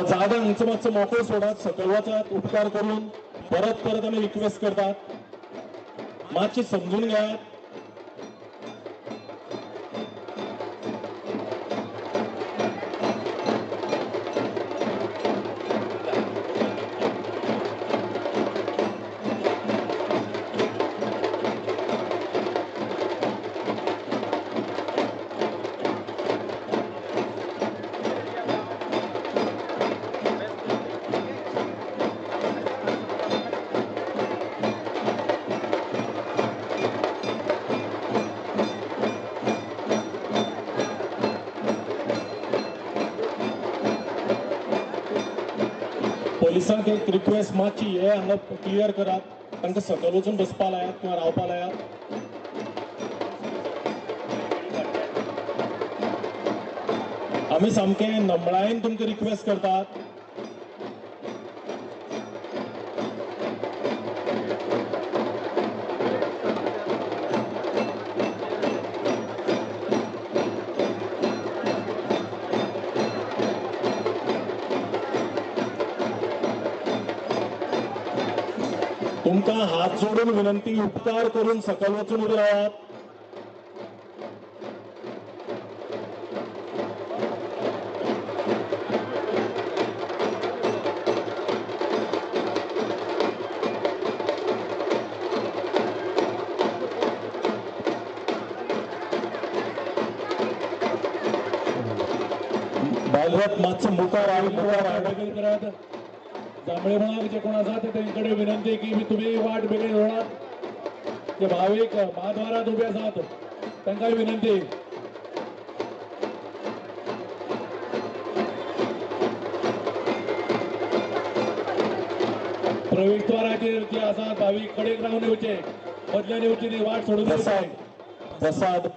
जागा हांगचो मातसो मोकळो सोडात, सकयल वचात, उपकार करून. परत परत आमी रिक्वेस्ट करतात, मातशी समजून घेयात. पोलिसांक एक रिक्वेस्ट, मातशी हे हांगा क्लियर करात, तांकां सकयल वचून बसपा लायात किंवा रावपा लायात. आमी सामके नमळायेन तुमकां रिक्वेस्ट करतात. तुमकां हात जोडून विनंती, उपकार करून सकयल वचून उबे रावात. बालरथ मातसो मुखार आनी मुखार बेगीन करात. जांभळेमळाक जे कोण आसा ते तेंकडे विनंती की तुमी वाट बेगीन सोडात. जे भावीक म्हाद्वारात उबे आसात तांकांय विनंती. प्रवेशद्वाराचेर जे आसात भावीक कडेक रावन येवचे, मदल्यान येवची न्ही, वाट सोडून येवचे. प्रसाद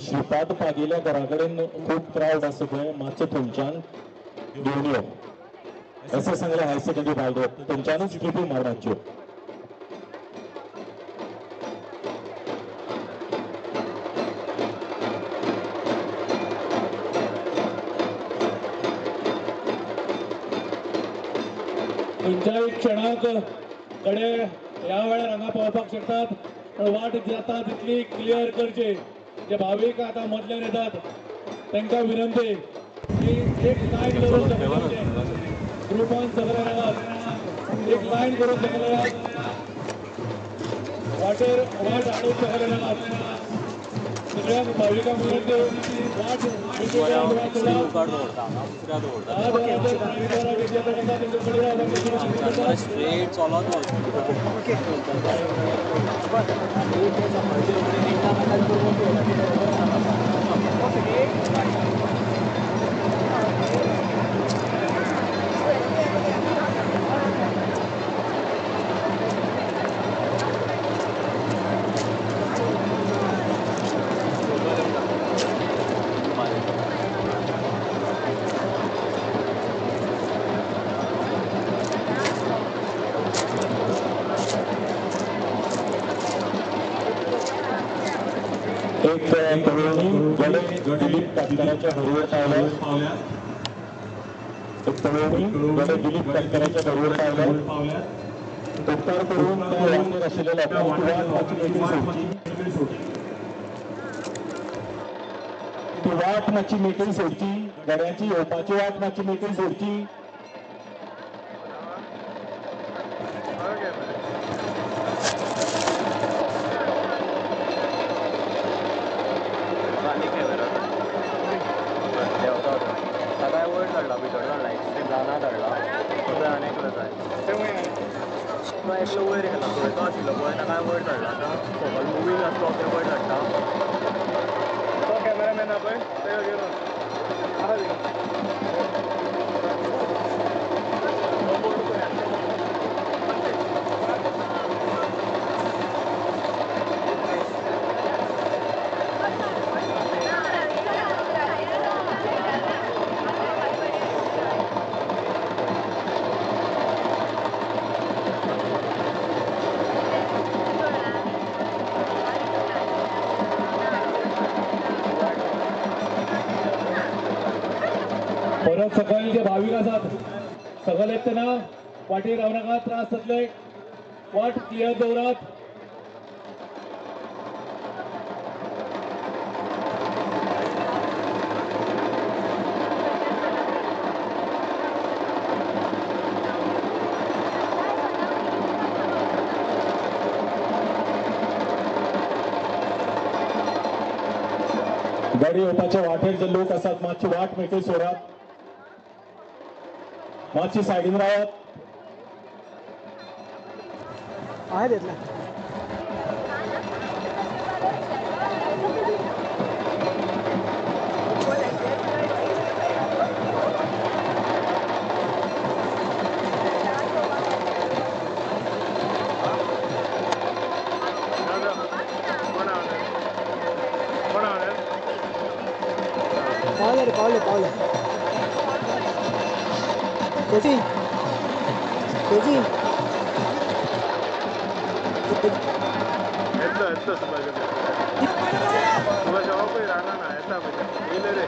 श्रीपाद पागेल्या घरा कडेन खूब क्रावड आसा पळय, मातसो थंयच्यान घेवन यो. अशें सांगलें हायर सेकंडरी बालरथ, थंयच्यानूच ट्रिपी मारपाच्यो. खंयच्याय क्षणाक कडे ह्या वेळार हांगा पावपाक शकतात, पण वाट जाता तितली क्लियर करची. जे भावीक आतां मदल्यान येतात तांकां विनंती की एक लायन करून सकयल येवचें, ग्रुपान सकयल रावात, एक लायन करून सकयल येयात, वाटेर वाट हाडून सकयल रावात. सगळ्यांक भाविकांक विनंती, वाट स्ट्रेट चलत एक तरुणी गडे दिलीप कातकराच्या घरवर पावल्या. एक तरुणी गडे दिलीप कातकराच्या घरवर पावल्या. उपकार करून त्या वाटेर आशिल्ल्या लोकांक ती वाट मातशी मेकळी सोडची, ती वाट मातशी मेकळी सोडची, गड्यांची येवपाची वाट मातशी मेकळी सोडची. एकलो वयर गेला पळय, तो आशिल्लो पळय, ताका वयर चडला. आतां सकयल मुवींग आसलो ते वयर चडटा. तो कॅमेरामॅन आहा पळय तेका घेवन आसा. परत सकयल जे भावीक आसात सगळे येतना वाटेर रावनाका, त्रास जातले, वाट क्लियर दवरात. गाडी येवपाच्या वाटेर जे लोक आसात मातशी वाट मेकळी सोडात, मातशी सायडीन रावात. पावले पावले पावले तेजी तेजी येतलो येतलो सुभाष सुभाष हांव पळय राना ना येता पळय येयले रे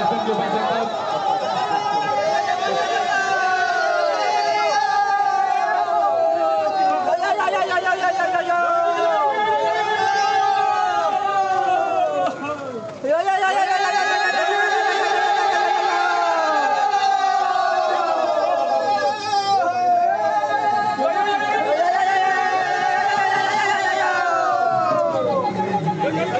दर्शन घेवपाक शकतात.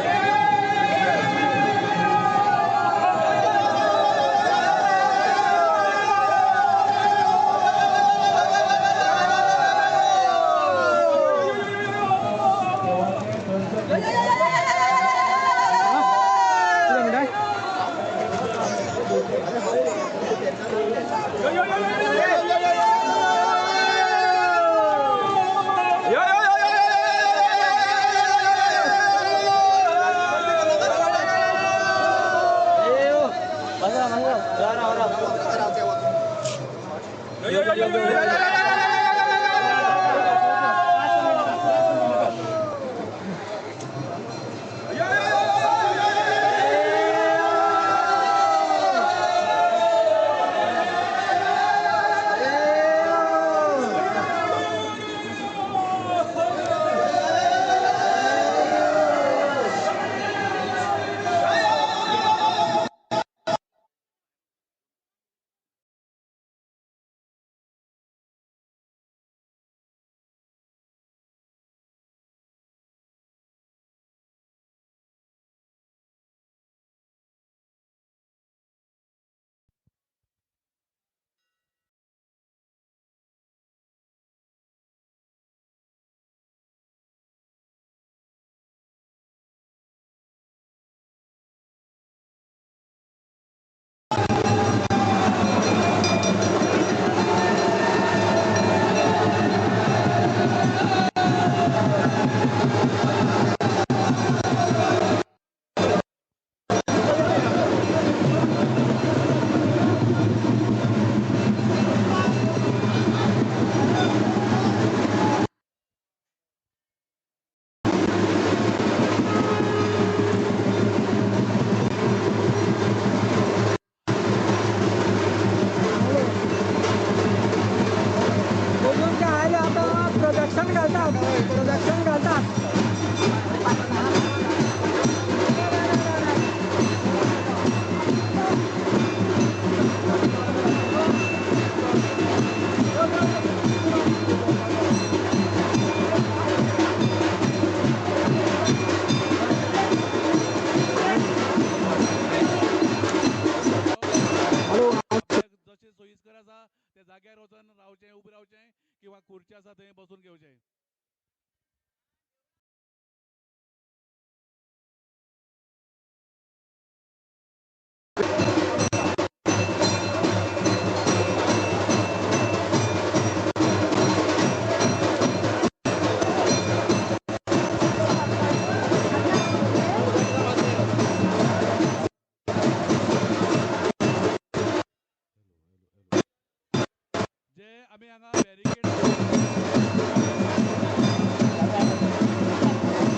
आमी हांगा बॅरिकेड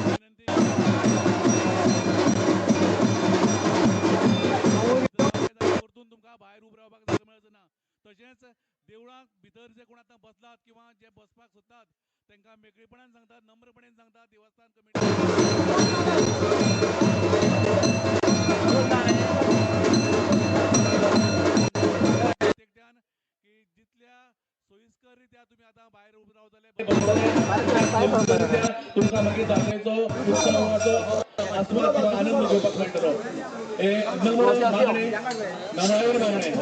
विनंती परतून तुमकां भायर उबे रावपाक जागो मेळचो ना. तशेंच देवळाक भितर जे कोण आतां बसलात किंवा जे बसपाक सोदतात तांकां मेकळेपणान सांगतात, नम्रपणान सांगतात देवस्थान कमिटी प्रत्येकट्यान की जितल्या सोयीस्कर रित्या तुम्ही आता भायर उबे रावतले तुमकां मागीर जात्रेचो उत्सवाचो आस्वाद किंवा आनंद घेवपाक मेळटलो. हे नम्र मागणें, नम्रायेन मागणें.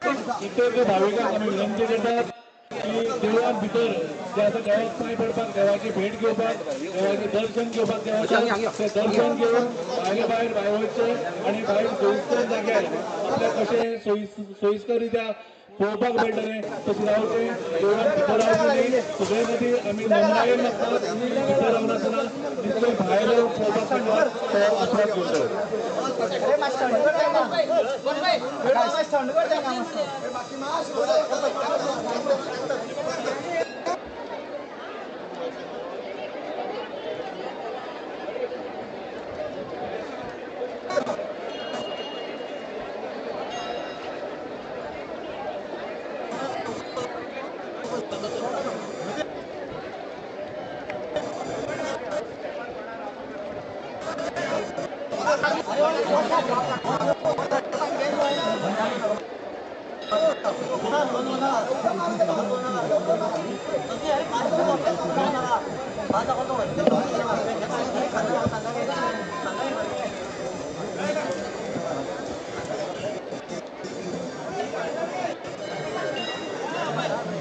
प्रत्येक भाविकांक आमी विनंती करतात की देवळांत भितर जे आतां देवाक पांय पडपाक, देवाची भेट घेवपाक, देवाचें दर्शन घेवपाक देवाचें तें दर्शन घेवन भायले भायर भायर वचचें आनी भायर सोयीस्कर जाग्यार आपल्याक कशें सोयीस्कर रित्या पळोवपाक मेळटलें तशें रावचें. देवळांत भितर रावचें न्ही. सगळे खातीर आमी नम्रायेन मागतात भितर रावनासतना जितले भायर पळोवपाक मेळटा तो आस्वाद घेवचो.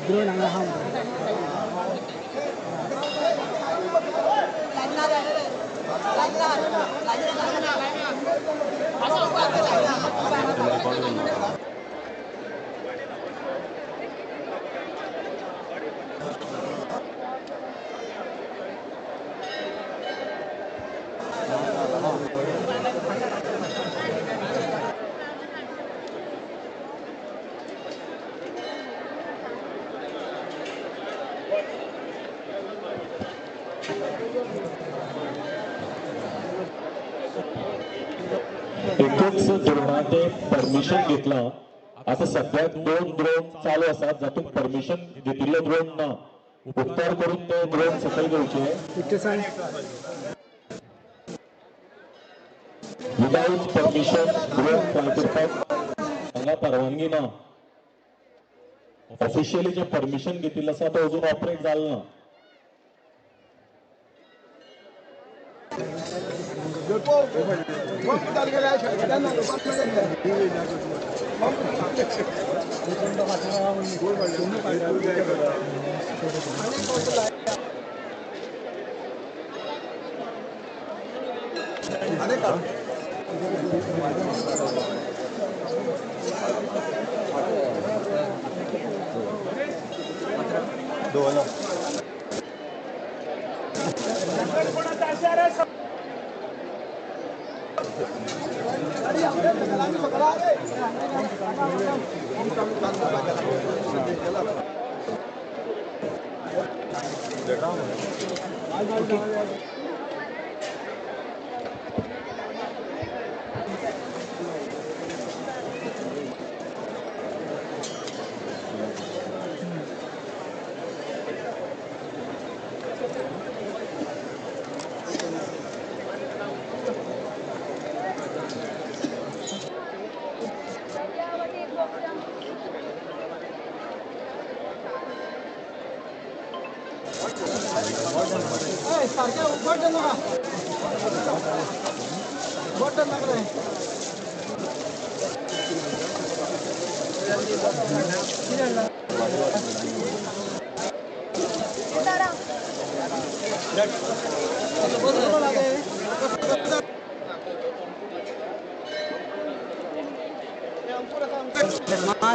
ड्रोन हांगा आहा. एकच द्रोणा ते परमिशन घेतला. आता सद्याक 2 ड्रोन चालू आसात जातूंत परमिशन घेतिल्लो ड्रोन ना. उपकार करून ते ड्रोन सकयल घेवचे. विदाउट परमिशन ड्रोन फ्लाय करपाक हांगा परवानगी ना. ऑफिशियली जे परमिशन घेतिल्लें आसा तो अजून ऑपरेट जालो ना.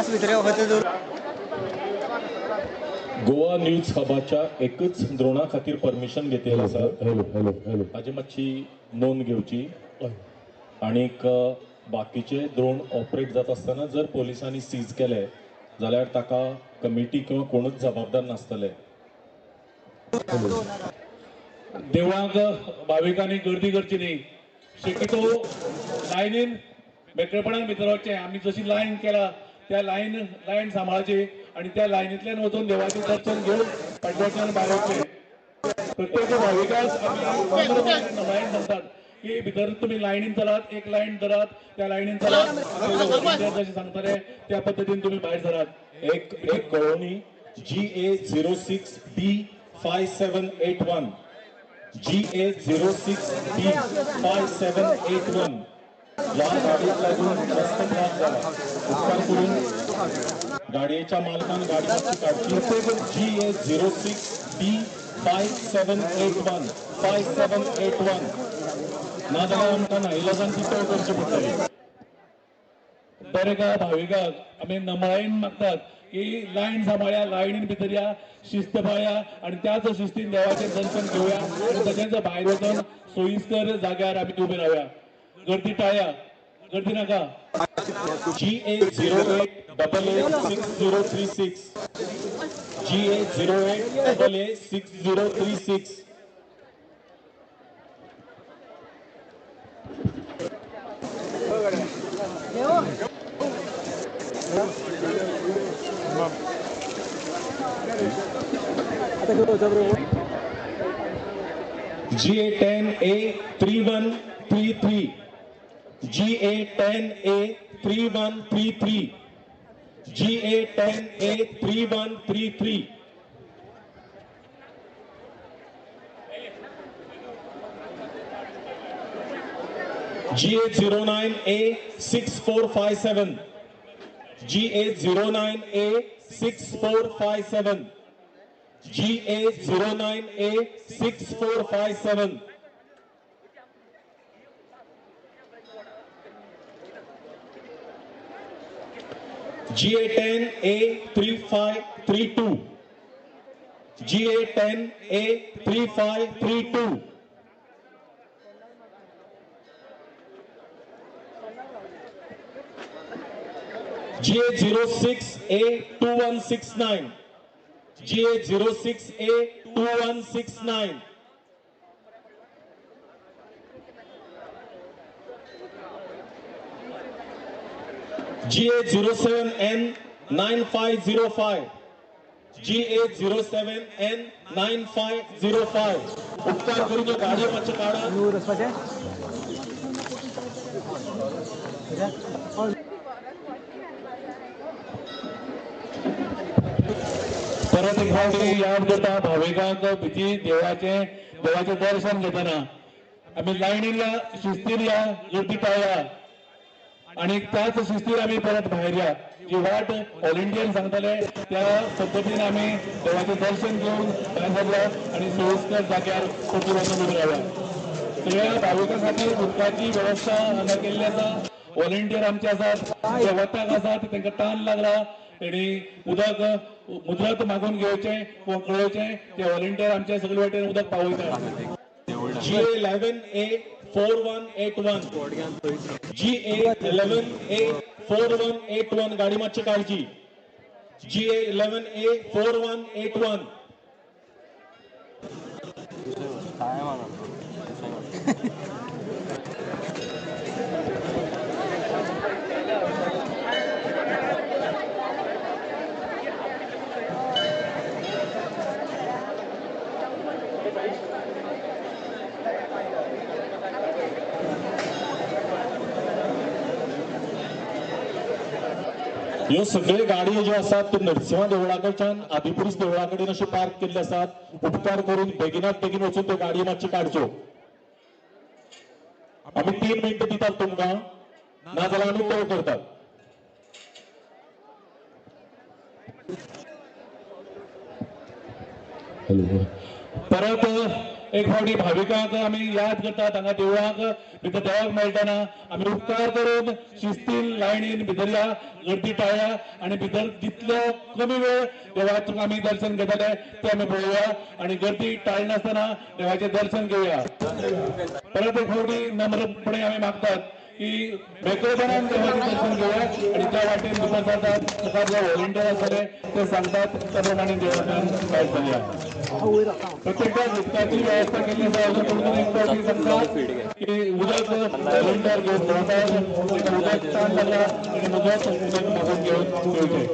मास्क भितर वखद. गोवा न्यूज हबाच्या एकच द्रोणा खातीर परमिशन घेतिल्लें आसा. हॅलो हॅलो हॅलो, ताजी मातशी नोंद घेवची. आनीक बाकीचे द्रोण ऑपरेट जाता आसतना जर पोलिसांनी सीज केले जाल्यार ताका कमिटी किंवा कोणूच जबाबदार नासतले. देवळांक भाविकांनी गर्दी करची न्ही, शक्यतो लायनीन मेकळेपणान भितर वचचें. आमी जशी लायन केला त्या लायन सांबाळची आनी त्या लायनींतल्यान वचून देवाचें दर्शन घेवन फाटल्यान भायर वचचें. प्रत्येक भाविकांक आमी नमळायेन सांगतात की भितर तुमी लायनीन चलात, एक लायन धरात, त्या लायनीन चलात, जशें सांगतले त्या पद्दतीन तुमी भायर सरात. एक एक कळोवणी GA06D5781, GA06D5781 ह्या गाडयेक लागून रस्तो ब्लॉक जाला. उपकार करून गाडयेच्या मालकान गाडी मातशी काडची. GA06D5781, 5781 नाजाल्यार आमकां नाइलाजान ती टो करची पडटली. दर एका भाविकाक आमी नमळायेन मागतात की लायन सांबाळया, लायनीन भितर या, शिस्त पाळया आनी त्याच शिस्तीन देवाचें दर्शन घेवया आनी तशेंच भायर वचून सोयीस्कर जाग्यार आमी उबे रावया. गर्दी टाळया, गर्दी नाका. GA08AA6036, GA08AA6036. GA10A3133, GA10A3133, GA10A3133. GA09A6457, GA09A6457, GA09A6457. GA10A3532, GA10A3532. GA06A2169, GA06A2169. GA07N9505, GA07N9505. उपकार करून ह्यो गाडयो मातश्यो काडा. परत एक फावटी याद करता भाविकांक भिती देवाचें देवाचें दर्शन घेतना आमी लायनीन या, शिस्तीन या, गर्दी टाळया आनी त्याच शिस्तीर आमी परत भायर या. जी वाट व्हॉलंटियर सांगतले त्या पद्दतीन आमी देवाचें दर्शन घेवन भायर सरया आनी सोयीस्कर जाग्यार परतून वचून उबे रावया. सगळ्या भाविकां खातीर उदकाची वेवस्था हांगा केल्ली आसा. व्हॉलंटियर आमचे आसात, जे वताक आसात तांकां तान लागला तेणी उदक मुजरत मागून घेवचें किंवा कळोवचें, ते व्हॉलंटियर आमचे सगळे वाटेन उदक पावयतात. GA11A4181, GA11A4181 गाडी मातशी काडची. GA11A4181. ह्यो सगळे गाडयो ज्यो आसात त्यो नरसिंहा देवळा कडच्यान आदिपुरूस देवळा कडेन अश्यो पार्क केल्ले आसात. उपकार करून बेगिनात बेगीन वचून त्यो गाडयो मातश्यो काडच्यो. आमी 3 मिनटां दितात तुमकां, नाजाल्यार आमी टो करतात. परत एक फावटी भाविकांक आमी याद करतात हांगा देवळांक भितर देवाक मेळटना आमी उपकार करून शिस्तीन लायनीन भितर या, गर्दी टाळया आनी भितर जितलो कमी वेळ देवाक आमी दर्शन घेतले ते आमी पळोवया आनी गर्दी टाळनासतना देवाचें दर्शन घेवया. परत एक फावटी नम्रपणे आमी मागतात की मेकळेपणान देवाचें दर्शन घेवया आनी ज्या वाटेन भितर सरतात मुखार जे व्हॉलंटियर आसतले ते सांगतात त्या प्रमाणे देवाक भायर सरया. प्रत्येकाक उदकाची व्यवस्था केल्ली आसा. अजून कोण एक फावटी सांगतात की उदक व्हॉलंटियर घेवन भोंवतात, ताका उदक ताण लागला आनी उदक उदक मागून घेवन पिवचें.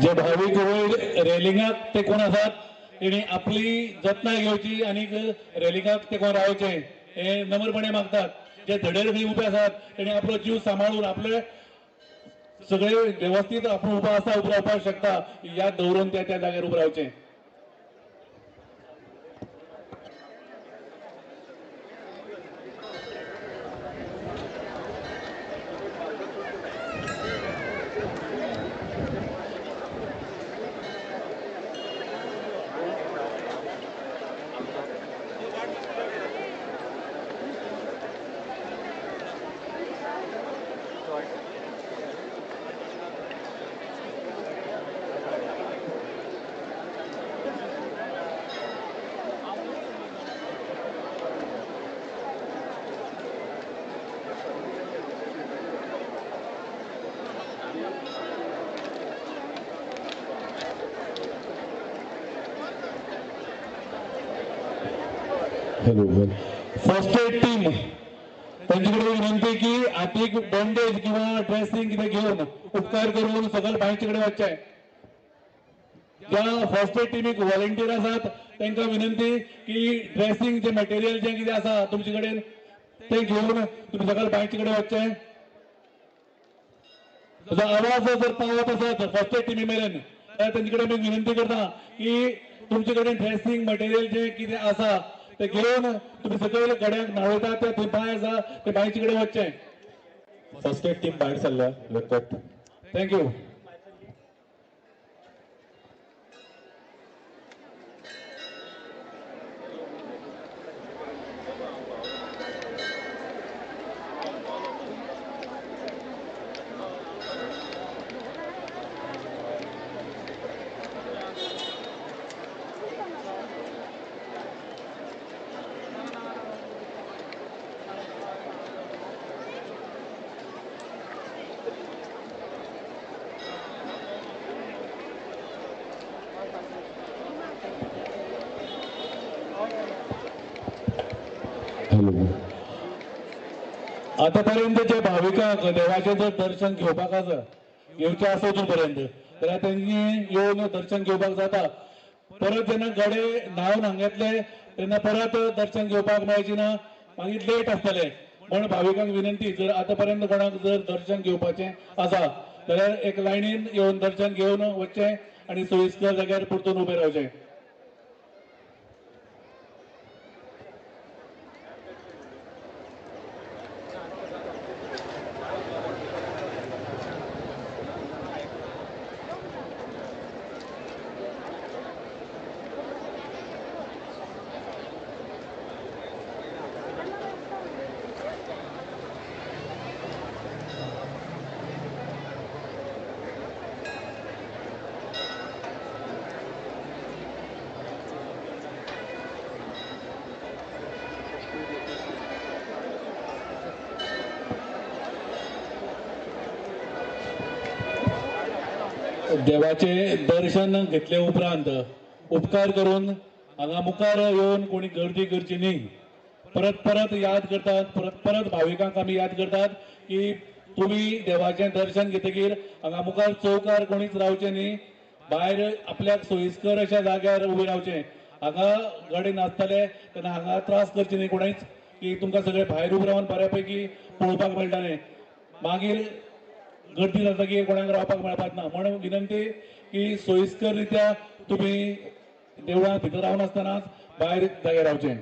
जे भावीक वयर रेलिंगाक तेंकून आसात तेणी आपली जतनाय घेवची आनी रेलिंगाक तेंकून रावचें हे नम्रपणे मागतात. जे धडेर खंय उबे आसात तेणी आपलो जीव सांबाळून आपले सगळे वेवस्थीत आपूण उबो आसा उबो रावपाक शकता याद दवरून त्या त्या जाग्यार उबे रावचें. हॅलो फर्स्ट एड टीम तांचे कडेन विनंती की हातीक बँडेज किंवा ड्रेसिंग कितें घेवन उपकार करून सकयल बांयचे कडेन वचचें. ज्या फर्स्ट एड टिमीक व्हॉलंटियर आसात तांकां विनंती की ड्रेसिंग जे मटेरियल जें कितें आसा तुमचे कडेन तें घेवन तुमी सकयल बांयचे कडेन वचचें. तुजो आवाज जर पावत आसत फर्स्ट एड टिमी मेरेन जाल्यार तेंचे कडेन आमी विनंती करता की तुमचे कडेन ड्रेसिंग मटेरियल जें कितें आसा तें घेवन तुमी सकयल गड्यांक न्हावयता ते थंय बांय आसा ते बांयचे कडेन वचचें. फर्स्ट एड टीम भायर सरल्या व्यंकट. Thank you. आतापर्यंत जे भाविकांक देवाचें जर दर्शन घेवपाक आसा घेवचें आसा अजून पर्यंत जाल्यार तेंणी येवन दर्शन घेवपाक जाता. परत जेन्ना गडे न्हावन हांगा येतले तेन्ना परत दर्शन घेवपाक मेळचें ना, मागीर लेट आसतलें. म्हण भाविकांक विनंती, जर आतां पर्यंत कोणाक जर दर्शन घेवपाचें आसा जाल्यार एक लायनीन येवन दर्शन घेवन वचचें आनी सोयीस्कर जाग्यार परतून उबें रावचें. देवाचे दर्शन घेतले उपरांत उपकार करून हांगा मुखार येवन कोणी गर्दी करची न्ही. परत परत याद करतात, परत परत भाविकांक आमी याद करतात की तुमी देवाचें दर्शन घेतकीर हांगा मुखार चौकार कोणीच रावचें न्ही, भायर आपल्याक सोयीस्कर अशा जाग्यार उबें रावचें. हांगा गडे नाचतले तेन्ना हांगा त्रास करचे न्ही कोणीच, की तुमकां सगळें भायर उबें रावन बऱ्यापैकी पळोवपाक मेळटालें. मागीर गर्दी जातकीर कोणाक रावपाक मेळपाक ना. म्हणून विनंती की सोयीस्कर रित्या तुमी देवळांत भितर रावनासतनाच भायर जाग्यार रावचें.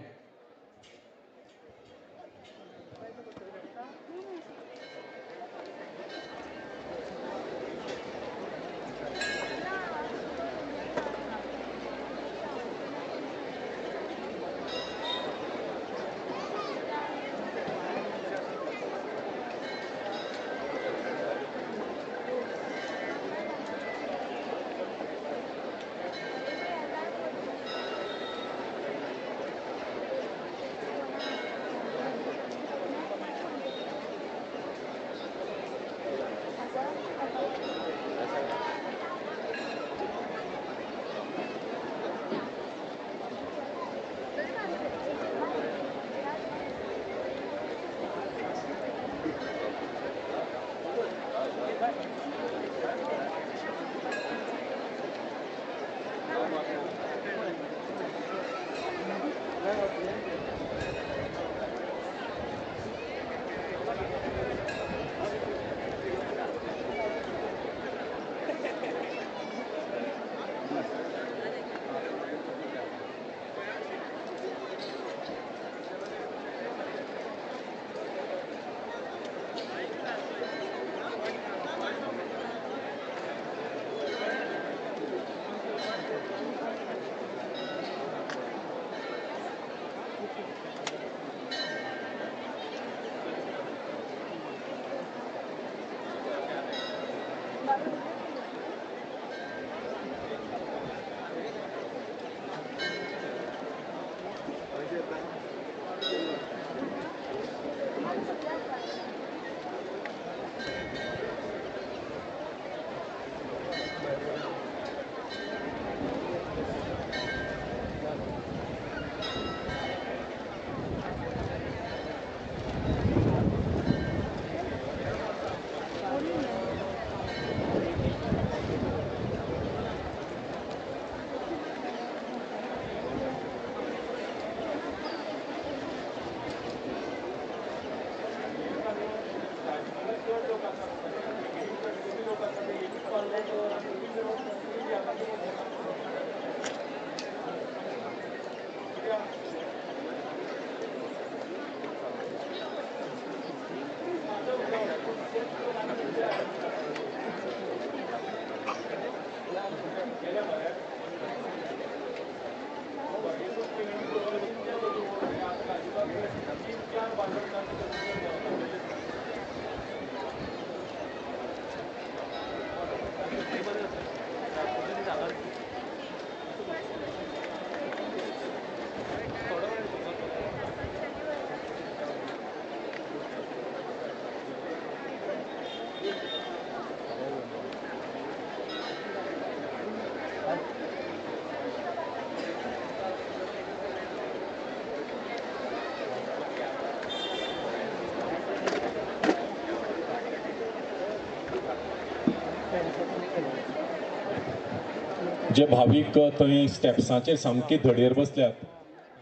जे भावीक थंय स्टेप्सांचेर सामकी धडयेर बसल्यात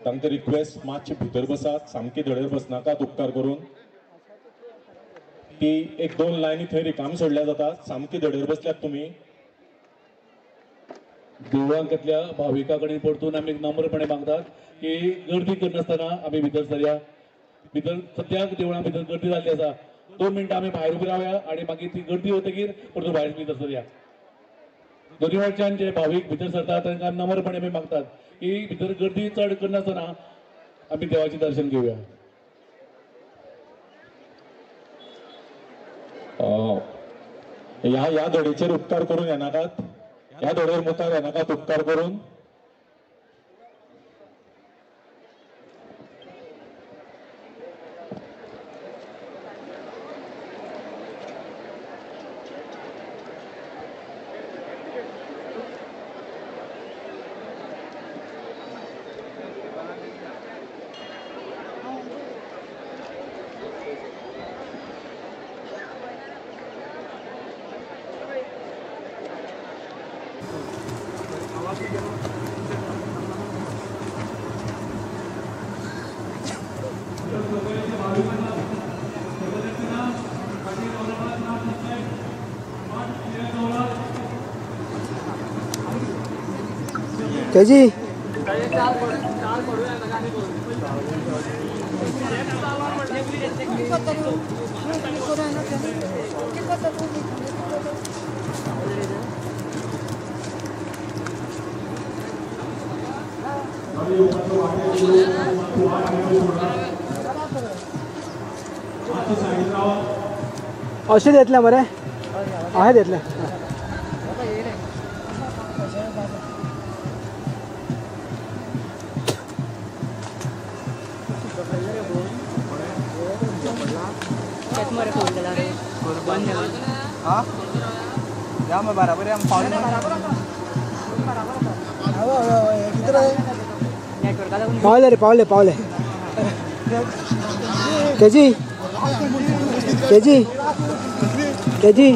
तांकां रिक्वेस्ट मातशे भितर बसात, सामकी धडयेर बसनाकात उपकार करून. ती एक दोन लायनी थंय रिकामी सोडल्या जातात, सामकी धडयेर बसल्यात तुमी. देवळांतल्या भाविकां कडेन परतून आमी नम्रपणे मागतात की गर्दी करनासतना आमी भितर सरया. भितर सद्याक देवळां भितर गर्दी जाल्ली आसा, 2 मिनटां आमी भायर उबी रावया आनी मागीर ती गर्दी वतकीर परतून भायर भितर सरया. दोनी वटच्यान जे भावीक भितर सरतात तांकां नम्रपणे आमी मागतात की भितर गर्दी चड करनासतना आमी देवाचें दर्शन घेवया. ह्या ह्या धडेचेर उपकार करून येनाकात, ह्या धडेर मुखार येनाकात उपकार करून. तेजी औषध येतलें मरे, आहे येतलें. पावले रे, पावले पावले. तेजी तेजी तेजी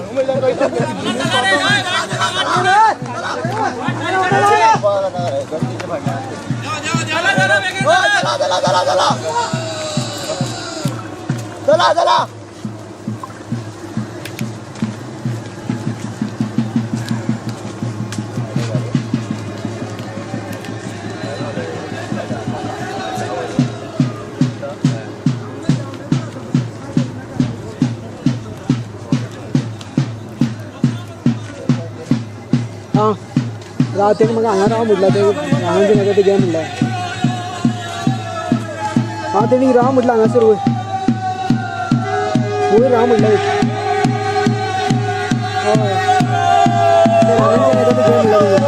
हां राव तेका म्हाका हांगा राव म्हटल्यार ते हांगा म्हाका ते घे म्हणल्यार हां तेणी राव म्हटल्यार हांगासर वयर वयर राव म्हटल्यार हय ते घे म्हणल्यार.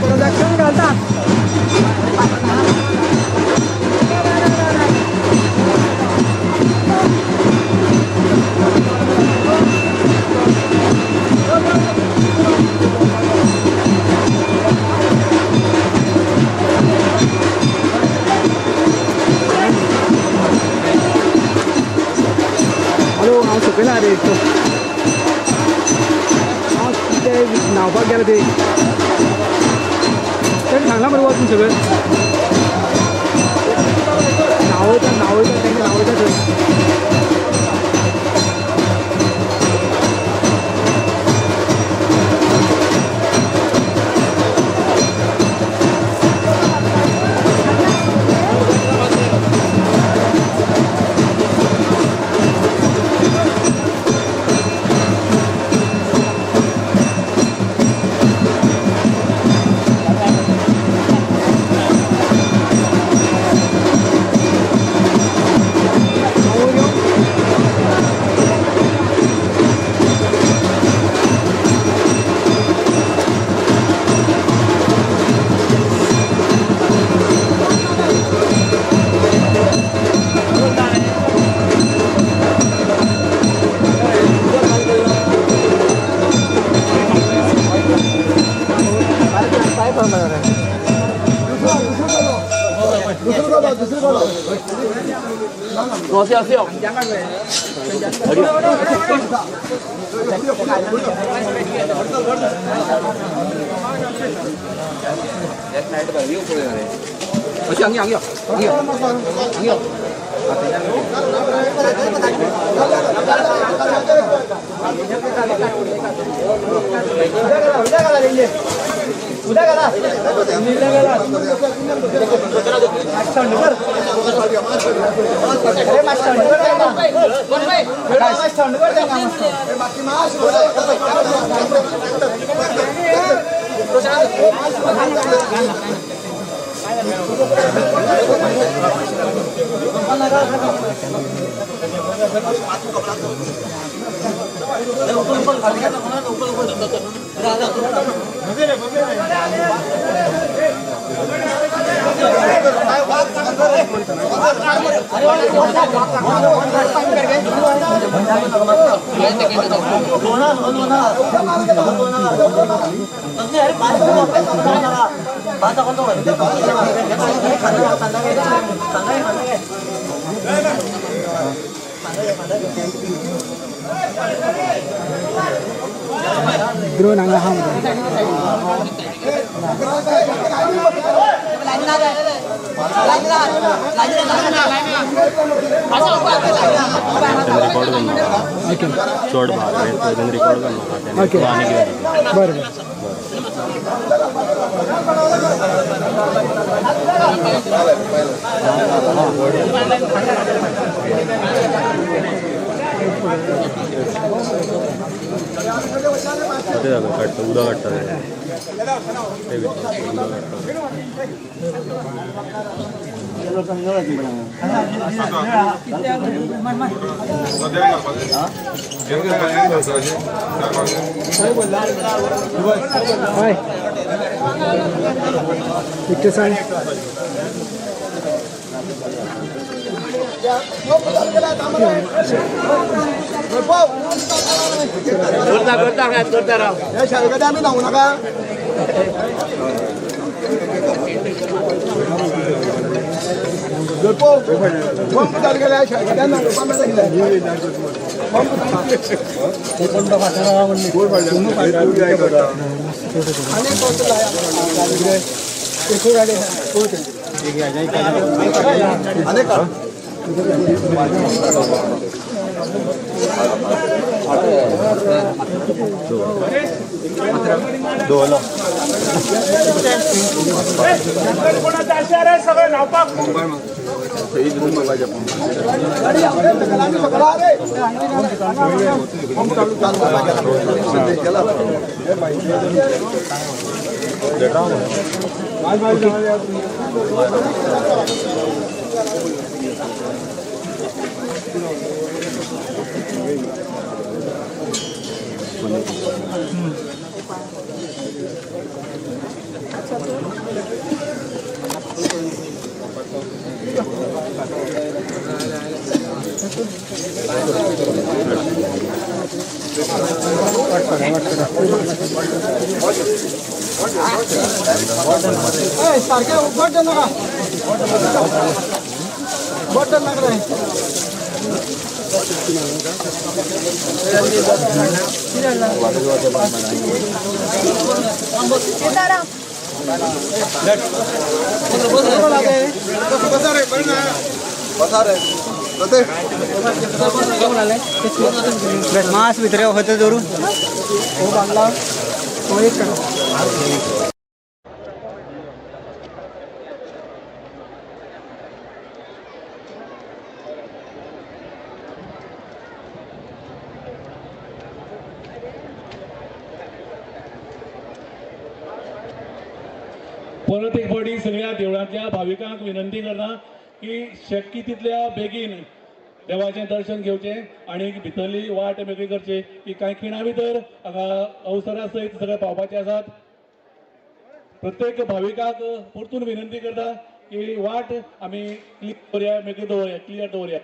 प्रदक्षिण घालतात. हॅलो, हांव सकयल रे, हांव ते न्हांवपाक गेला ते ताणें सांगलां मरे वचून सगळें न्हांवयता न्हांवयता तांकां न्हांवयता थंय. ड्रोन हांगा आहा रिकॉर्ड करनाका. ओके. चड भाग तें रिकॉर्ड करनाका. ओके. आनी कितें. बरें बरें. कितें जाता काडटा उदक काडटा ते भितर उदक काडटा. हय पिक्चर सांग. आमी धांवू नाका. पंप चालू केल्या पंप दवरलो. सारखे बटन नाका, बटन नाका रे. मास भितर वखत दवरून बांगला एक. परत एक फावटी सगळ्या देवळांतल्या भाविकांक विनंती करता की शक्य तितल्या बेगीन देवाचें दर्शन घेवचें आनी भितरली वाट मेकळी करची की कांय खिणा भितर हांगा अवसरा सयत सगळे पावपाचे आसात. प्रत्येक भाविकाक परतून विनंती करता की वाट आमी क्लियर दवरया, मेकळी दवरया, क्लियर दवरया.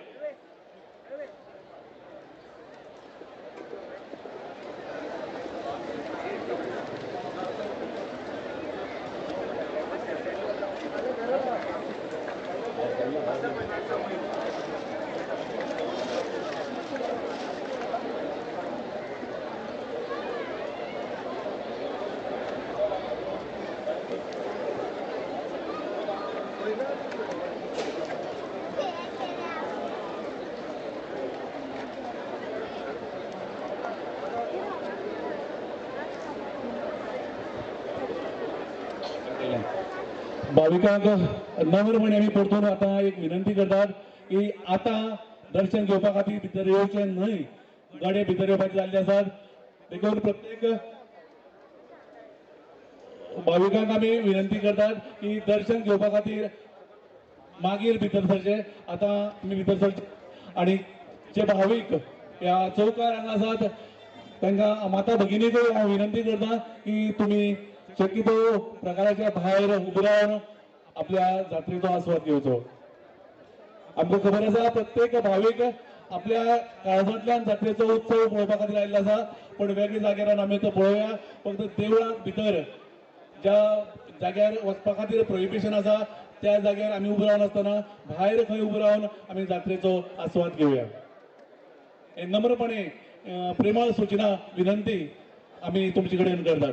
भाविकांक नम्रपणे आमी परतून आतां एक विनंती करतात की आतां दर्शन घेवपा खातीर भितर येवचें न्हय, गाडये भितर येवपाचे जाल्ले आसात. देखून प्रत्येक भाविकांक आमी विनंती करतात की दर्शन घेवपा खातीर मागीर भितर सरचें, आतां तुमी भितर सरचें. आनी जे भावीक ह्या चौकार हांगा आसात तांकां माता भगिनीकूय हांव विनंती करता की तुमी शक्यतो प्रकाराच्या भायर उबे रावन आपल्या जात्रेचो आस्वाद घेवचो. आमकां खबर आसा प्रत्येक भावीक आपल्या काळजांतल्यान जात्रेचो उत्सव पळोवपा खातीर आयिल्लो आसा, पूण वेगळ्या जाग्यार रावन आमी तो पळोवया. फक्त देवळांत भितर ज्या जाग्यार वचपा खातीर प्रोहिबिशन आसा त्या जाग्यार आमी उबे रावन आसतना भायर खंय उबे रावन आमी जात्रेचो आस्वाद घेवया. हे नम्रपणे प्रेमळ सूचना विनंती आमी तुमचे कडेन करतात.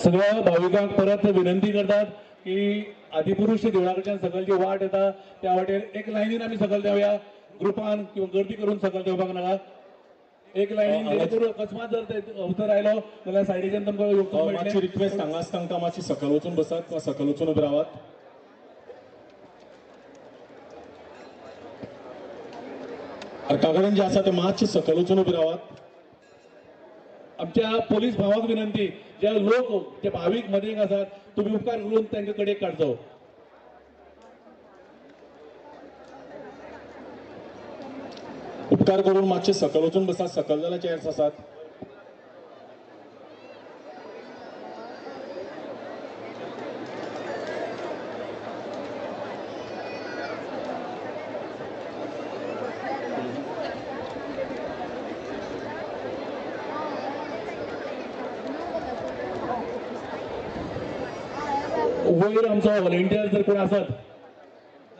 सगळ्या भाविकांक परत विनंती करतात की आदिपुरुष देवळा कडच्यान सकयल जी वाट येता त्या वाटेर एक लायनीन आमी सकयल देंवया, ग्रुपान किंवा गर्दी करून सकयल देंवपाक नाका. एक लायनीन करून अकस्मात जर ते अवसर आयलो जाल्यार सायडीच्यान तुमकां येवपाक मेळटलें. मातशी रिक्वेस्ट हांगाच तांकां मातशी सकयल वचून बसात वा सकयल वचून उबे रावात. आर्का कडेन जे आसा ते मातशे सकयल वचून उबे रावात. आमच्या पोलीस भावाक विनंती, जे लोक जे भावीक मदेक आसात तुमी उपकार करून तांकां कडेक काडचो. उपकार करून मातशे सकयल वचून बसात, सकयल जाल्यार चेअर्स आसात. वयर आमचो व्हॉलेंटियर जर कोण आसत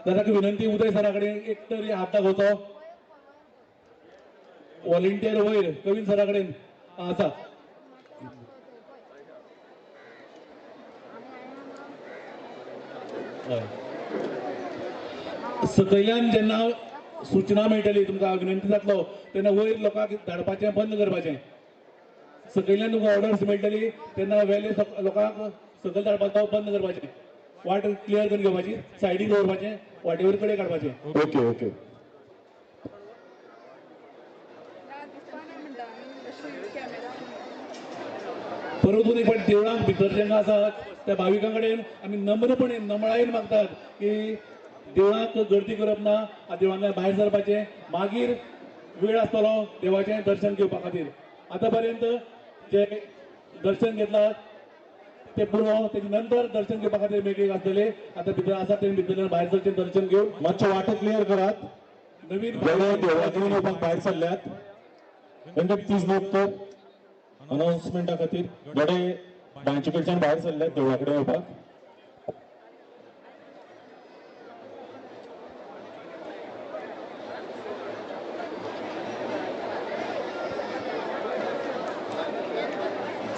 जाल्यार विनंती उदय सरा कडेन एक तरी हात दाखोवचो. व्हॉलेंटियर वयर कवीन सरा कडेन आसा. सकयल्यान जेन्ना सुचना मेळटली तुमकां विनंती जातलो तेन्ना वयर लोकांक धाडपाचें बंद करपाचें. सकयल्यान तुमकां ऑर्डर्स मेळटली तेन्ना वेले लोकांक सकयल धाडपाचो बंद करपाचें, वाट क्लियर करून घेवपाची, सायडीक दवरपाचें, वाटेवर कडेन काडपाचें. Okay okay. परतून एक फावट देवळांक भितर जेन्ना आसा त्या भाविकां कडेन आमी नम्रपणे नमळायेन मागतात की देवळांक गर्दी करप ना, देवळांतल्यान भायर सरपाचें, मागीर वेळ आसतलो देवाचें दर्शन घेवपा खातीर. आतां पर्यंत जे दर्शन घेतलां ते पुरो, तेजे नंतर दर्शन घेवपा खातीर मेकळीक आसतले. आतां भितर आसा तेणी भितरल्यान भायर सरचें दर्शन घेवन मातशें वाटो क्लियर करात. नवीन देवळा कडेन येवपाक भायर सरल्यात वेंकट प्लीज नोट कर अनाउन्समेंटा खातीर. गडे बांयचे कडच्यान भायर सरल्यात देवळा कडेन येवपाक.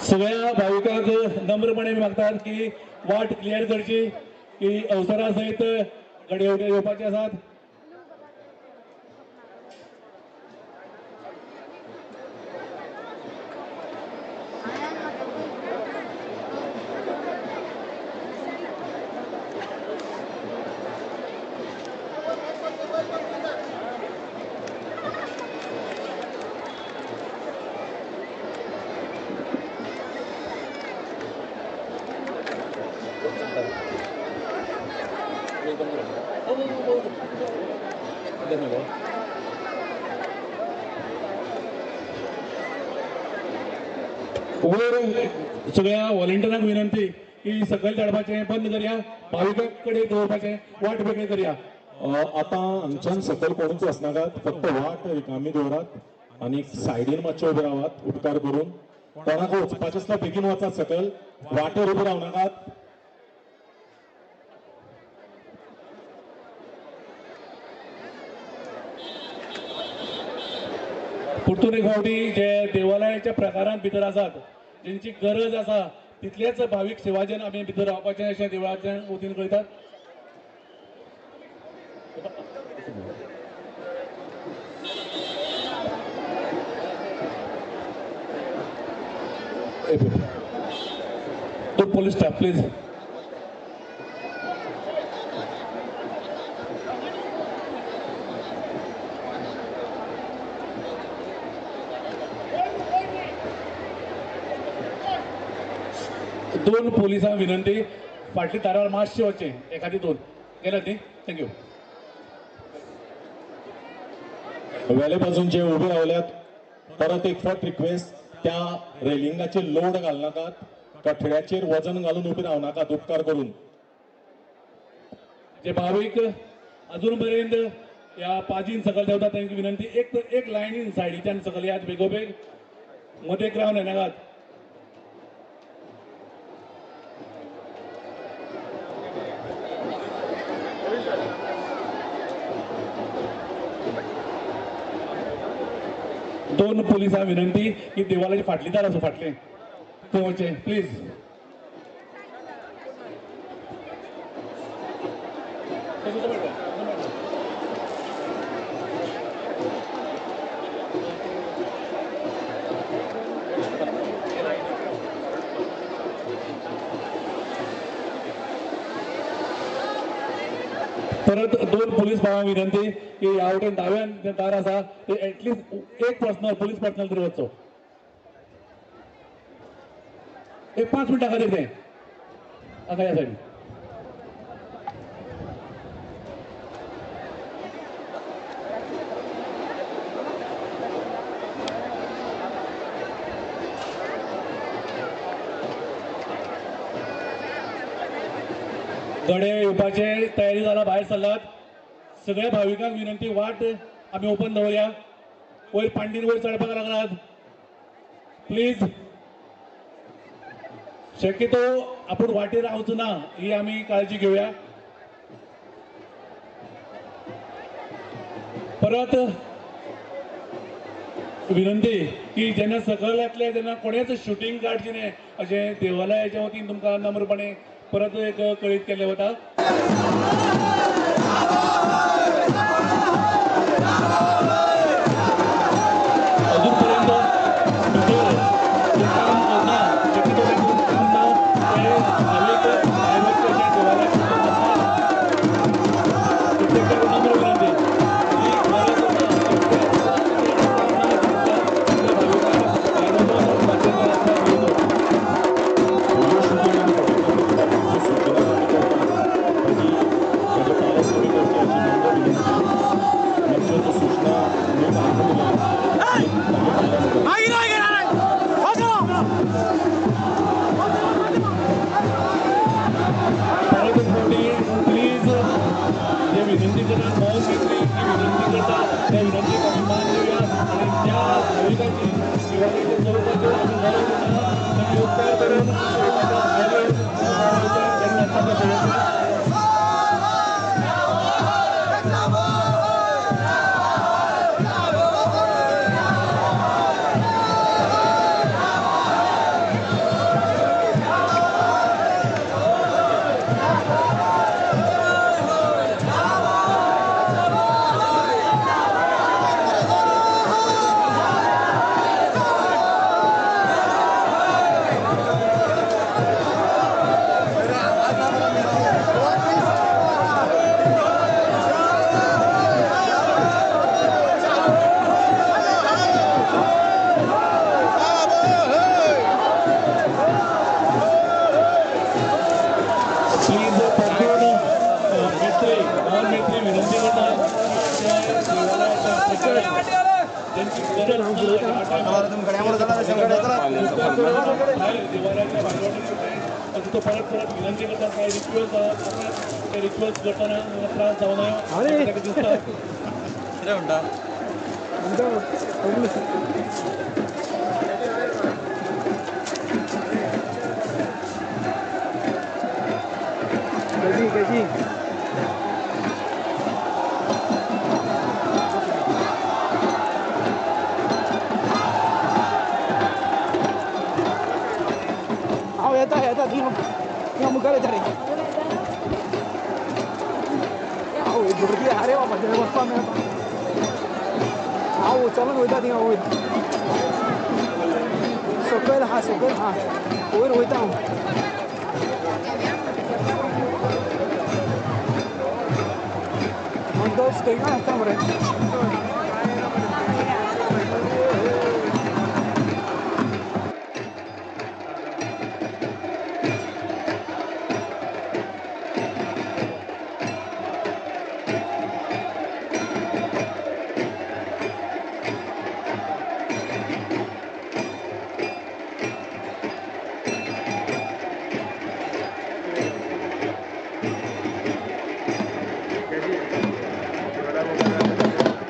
सगळ्या भाविकांक नम्रपणे मागतात की वाट क्लियर करची, की अवसरा सहित गडे येवपाचे आसात. वयर सगळ्या व्हॉलेंटियरांक विनंती की सकयल धाडपाचें बंद करया, भाविकां कडेन दवरपाचें, वाट वेगळी करया. आतां हांगच्यान सकयल कोणूच वचनाकात, फक्त वाट रिकामी दवरात आनी सायडीन मातशे उबे रावात उपकार करून. कोणाक वचपाचें आसल्यार बेगीन वचात सकयल, वाटेर उबे रावनाकात. परतून एक फावटी जे देवालयाच्या प्रकारांत भितर आसात जेंची गरज आसा तितलेच भावीक सेवाजन आमी भितर रावपाचें अशें देवळाच्या वतीन कळयतात. तो पोलीस स्टाफ प्लीज. दोन पोलिसांक विनंती, फाटली दारार मातशें वचचें, एखादी दोन गेल्यात न्ही. Thank you. वेले बाजून जे उबे रावल्यात परत एक फावट रिक्वेस्ट, त्या रेलिंगाचेर लोड घालनाकात, कठड्याचेर वजन घालून उबे रावनाकात उपकार करून. जे भावीक अजून पर्यंत ह्या पाजीन सकयल देंवता तांकां विनंती, एक एक लायनीन सायडीच्यान सकयल यात बेगोबेग, मदेक रावन येनाकात. दोन पोलिसांक विनंती की देवालाची फाटली दार आसा फाटलें थंय वचचें प्लीज. परत दोन पोलीस भावांक विनंती की ह्या वटेन दाव्यान जें दार आसा ते एटलिस्ट एक पर्सनल पोलीस पर्सनल तरी वचचो. एक 5 मिनटां खातीर तें हांगा ह्या सायडीन. गडे येवपाचे तयारी जाला, भायर सरलात. सगळ्या भाविकांक विनंती, वाट आमी ओपन दवरया. वयर पांडीर वयर चडपाक लागलात, प्लीज शक्यतो आपूण वाटेर रावचो ना ही आमी काळजी घेवया. परत विनंती की जेन्ना सकयल येतले तेन्ना कोणेच शुटींग काडचें न्हय अशें देवालयाच्या वतीन तुमकां नम्रपणे परत एक कळीत केल्लें वता. अजून पर्यंत भितर काम ना, शक्यतो काम ना ते भावीक भायर वचचें अशें देवालयाक प्रत्येकाक नम्र विनंती की गरज ना, काम ना भाविकांक भायर वचून त्रास घेवचो. परत एक फावटी प्लीज जे विनंती करता, मौन घेतली ती विनंती करता, त्या विनंतीक आमी मान दिवया आनी त्या भाविकांची दिवाळेच्या चौकाचेर आमी गरज ना तांणी उपकार करून चौकाच्या भायर येवन वचपाचो पळोवया. प्लीज परतून मैत्री मोहन मैत्री विनंती करता ज्यांची गरज ना देवालयाच्या भायर वटेन तो परत परत विनंती करता. कांय रिक्वेस्ट आसात, ते रिक्वेस्ट करतना त्रास जावं नये ताका दिसता. कितें म्हणटा? कशी कशी हांव येता येता थिंगा मुखार येता रे. हांव भुरगीं आरे बाबा थंय वचपाक मेळपा. हांव चलून वयता थिंगा वयर सकयल आहा, सकयल आहा, वयर वयता हांव. दोस्त थिंगा आसता मरे. Thank you.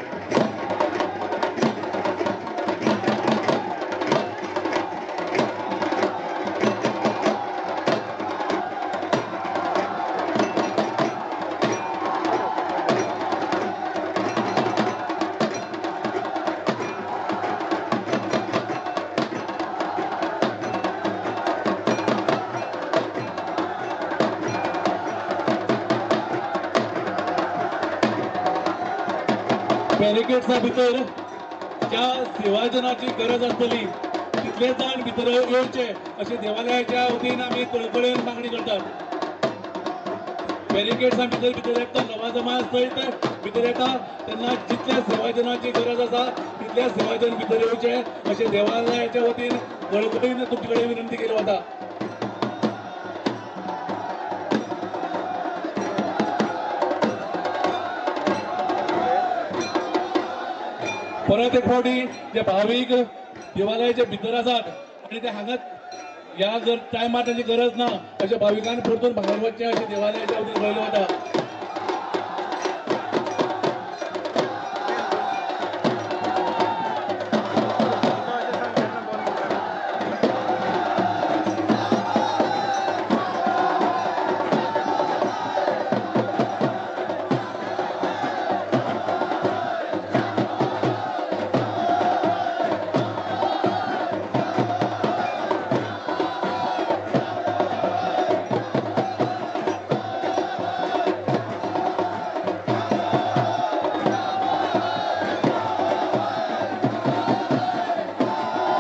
बॅरिकेड्सा भितर ज्या सेवाजनाची गरज आसतली तितले जाण भितर येवचे अशें देवालयाच्या वतीन आमी कळकळेन मागणी करतात. बॅरिकेड्सा भितर भितर येता नवाजमा सयत भितर येता तेन्ना जितल्या सेवाजनाची गरज आसा तितल्या सेवाजन भितर येवचे अशें देवालयाच्या वतीन कळकळीन तुमचे कडेन विनंती केली वता. परत एक फावटी जे भावीक देवालयाच्या भितर आसात आनी ते हांगाच ह्या जर टायमार तांची गरज ना अशें भाविकांनी परतून भायर वचचें अशें देवालयाच्या वतीन कळयलें वता.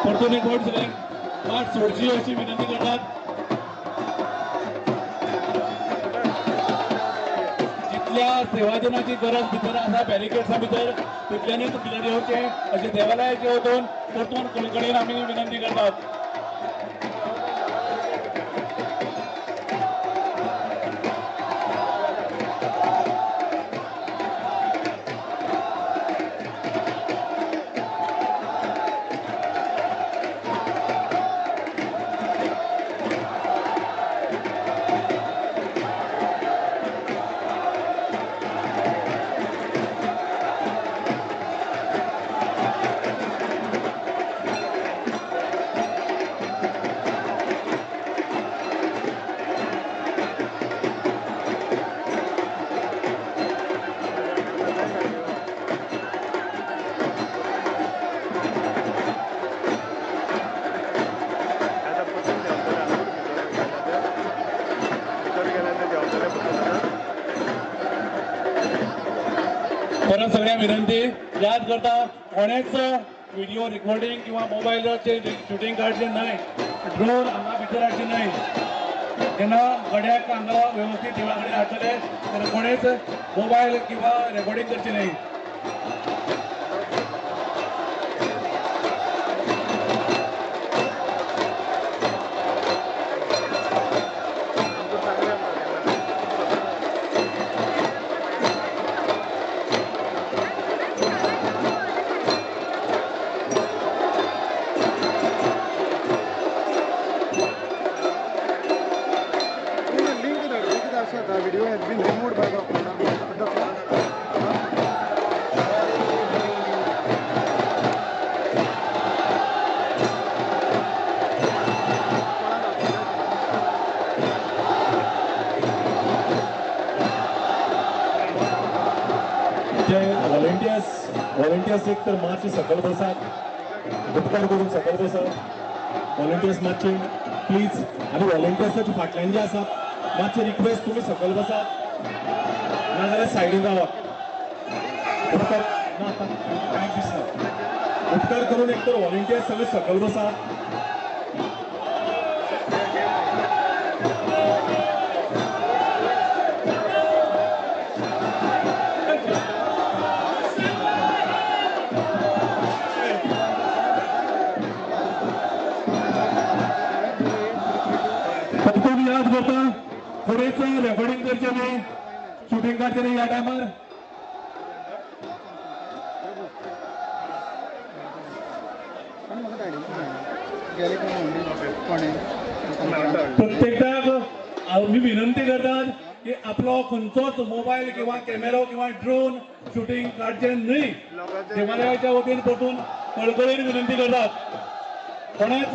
परतून एक फावट सगळ्यांक वाट सोडची अशी विनंती करतात. जितल्या सेवाजनाची गरज भितर आसा बॅरिकेड्सा भितर तितल्यांनीच भितर येवचें अशें देवालयाचे वतून परतून कळकळीन आमी विनंती करतात. परत सगळ्या विनंती याद करता कोणेच व्हिडिओ रेकॉर्डिंग किंवा मोबायलाचेर शुटींग काडचें न्हय, ड्रोन हांगा भितर हाडचें न्हय. जेन्ना गड्याक हांगा वेवस्थीत देवळा कडेन हाडटले तेन्ना कोणेच मोबायल किंवा रेकॉर्डिंग करचें न्हय. The video has been removed by the volunteers एक तर मातशे सकयल बसात, उपकार करून सकयल बसात. व्हॉलंटियर्स मातशे प्लीज, आनी व्हॉलंटियर्साच्या फाटल्यान जे आसात मातशे रिक्वेस्ट तुमी सकयल बसात नाजाल्यार सायडीन रावात. उपकार ना आतां कांय दिसना. उपकार करून एक तर व्हॉलंटियर्स सगळे सकयल बसात. परतून याद करता फुडेच रेकॉर्डिंग करचें न्हय, शुटींग काडचें न्हय ह्या टायमार. प्रत्येकाक आमी विनंती करतात की आपलो खंयचोच मोबायल किंवा कॅमेरो किंवा ड्रोन शुटींग काडचें न्हय. देवालयाच्या वतीन परतून कळकळीन विनंती करतात. कोणेच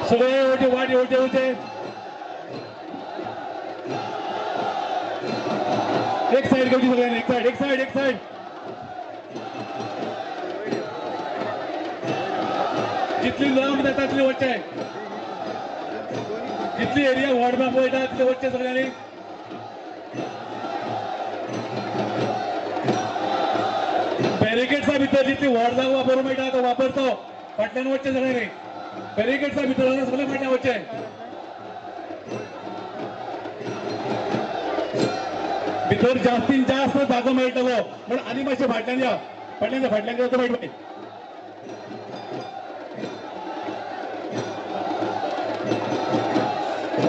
सगळे वटे वाट येवचे वचे एक साइड घेवची सगळ्यांनी, एक साइड एक साइड एक साइड. जितली लांब जाता तितले वच्चे, जितली एरिया व्हड पळयता तितले वच्चे सगळ्यांनी. बॅरिकेड्सा भितर जितली व्हड जागो वापरूंक मेळटा तो वापरचो, फाटल्यान वच्चे सगळ्यांनी. बॅरिकेड्सा भितर सगळे फाटल्यान वच्चे. भितर जास्तीत जास्त जागो मेळटलो म्हण आनी मातशें फाटल्यान या, फाटल्यान या, फाटल्यान या तो मेळटलो.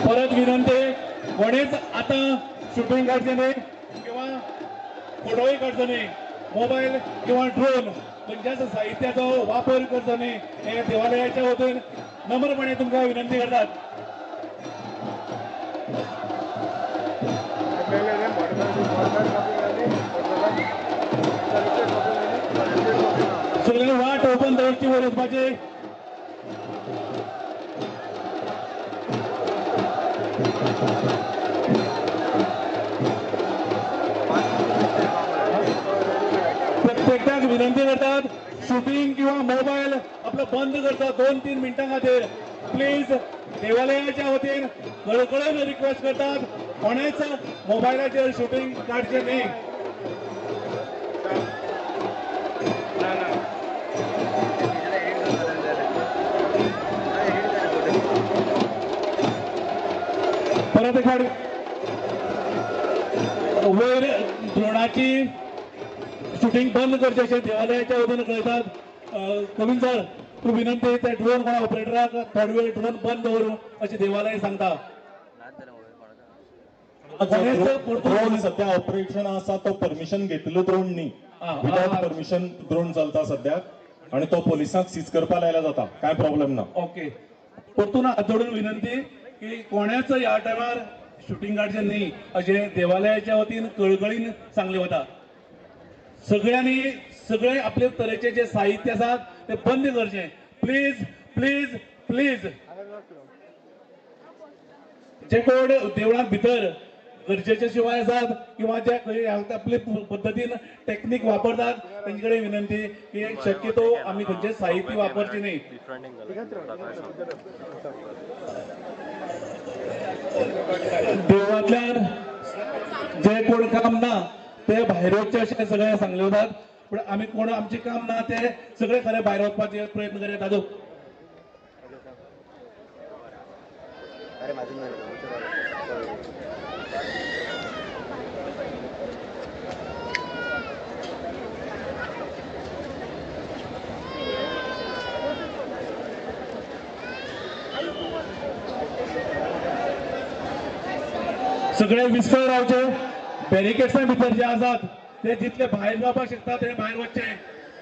परत विनंती, कोणीच आतां शुटींग काडचें न्ही किंवा फोटोय काडचो न्ही, मोबायल किंवा ड्रोन खंयच्याच साहित्याचो वापर करचो न्ही हे देवालयाच्या वतीन नम्रपणे तुमकां विनंती करतात. सगळी वाट ओपन दवरची वयर वचपाची. प्रत्येकाक विनंती करतात शूटिंग किंवा मोबायल आपलो बंद करता 2-3 मिनटां खातीर प्लीज. देवालयाच्या वतीन कळकळून रिक्वेस्ट करतात कोणेच मोबायलाचेर शूटिंग काडचें न्ही. परत एक फावट वयर ड्रोनाची शूटिंग बंद करचें अशें देवालयाच्या वतीन कळयतात. कवीन सर तूं विनंती, ते ड्रोन कोणा ऑपरेटराक थोडो वेळ ड्रोन बंद दवरूं अशें देवालय सांगता. ड्रोन सध्या ऑपरेशन आसा तो परमिशन घेतिल्लो ड्रोन न्ही, विदाउट परमिशन ड्रोन चलता सद्याक आनी तो पोलिसांक सीज करपा लायला जाता, कांय प्रॉब्लेम ना. ओके, परतून हात जोडून विनंती की कोणाच ह्या टायमार शूटिंग काडचें न्ही अशें देवालयाच्या वतीन कळकळीन सांगलें वता. सगळ्यांनी सगळे आपले तरेचे जे साहित्य आसात ते बंद करचें प्लीज प्लीज प्लीज. जे कोण देवळांत भितर गरजेचे शिवाय आसात किंवा जे खंय आपले पद्दतीन टेक्नीक वापरतात तेंचे कडेन विनंती की शक्यतो आमी खंयचें साहित्य वापरचें न्ही. देवळांतल्यान जे कोण काम ना ते भायर वचचे अशें सगळें सांगले वतात, पूण आमी कोण आमचें काम ना ते सगळे खरें भायर वचपाचे प्रयत्न करया. दादू सगळे विस्कळ रावचे, बॅरिकेड्सां भितर जे आसात ते जितले भायर जावपाक शकता ते भायर वचचे,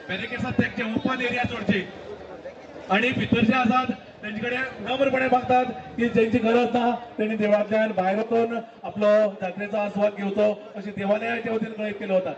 बॅरिकेड्सां तेंचे ओपन एरिया सोडची आनी भितर जे आसात तेंचे कडेन नम्रपणे मागतात की जेंची गरज ना तेणी देवळांतल्यान भायर वचून आपलो जात्रेचो आस्वाद घेवचो अशें देवालयाच्या वतीन कळीत केलें वता.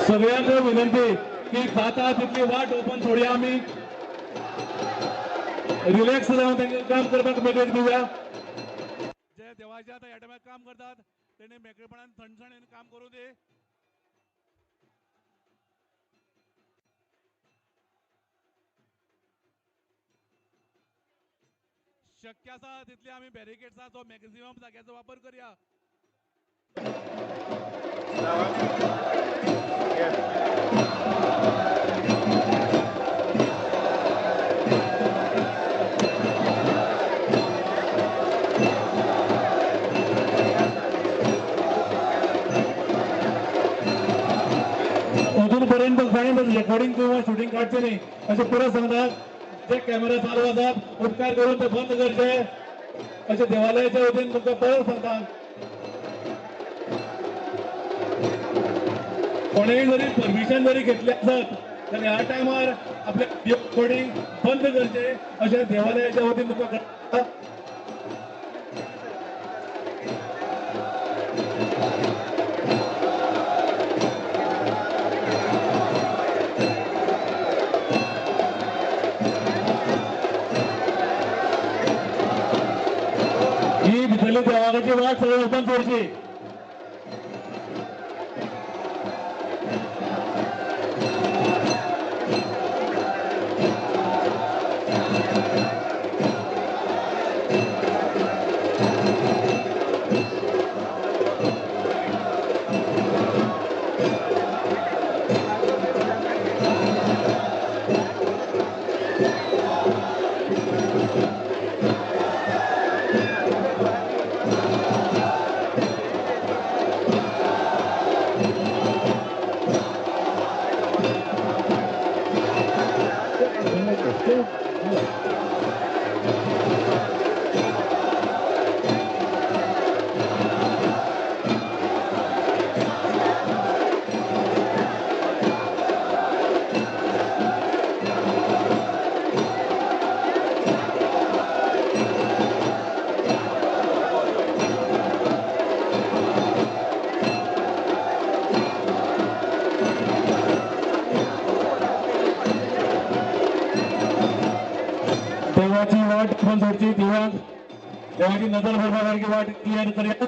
सगळ्यांक विनंती की जाता तितली वाट ओपन सोडया, आमी रिलॅक्स जावन तांकां काम करपाक मेकळीक दिवया. जे देवाचे आतां ह्या टायमार काम करतात तेणी मेकळेपणान थंडसाणेन काम करूं दी. शक्य आसा तितले आमी बॅरिकेड्साचो मॅक्झिमम जाग्याचो वापर करया. अजून पर्यंत कोणें रेकॉर्डिंग किंवा शूटिंग काडचें न्ही अशें परत सांगतात. जे कॅमेरा चालू आसात उपकार करून ते बंद करचे अशें देवालयाच्या वतीन तुमकां परत सांगतात. कोणेय जरी परमिशन जरी घेतलें आसत जाल्यार ह्या टायमार आपले रेकॉर्डिंग बंद करचें अशें देवालयाच्या वतीन तुमकां कळटा. ही भितरली देवाची वाट सगळी ओपन दवरची. देवाची वाट पण सोडची, देवाक देवाची नजर भरपा सारखी वाट क्लियर करूया.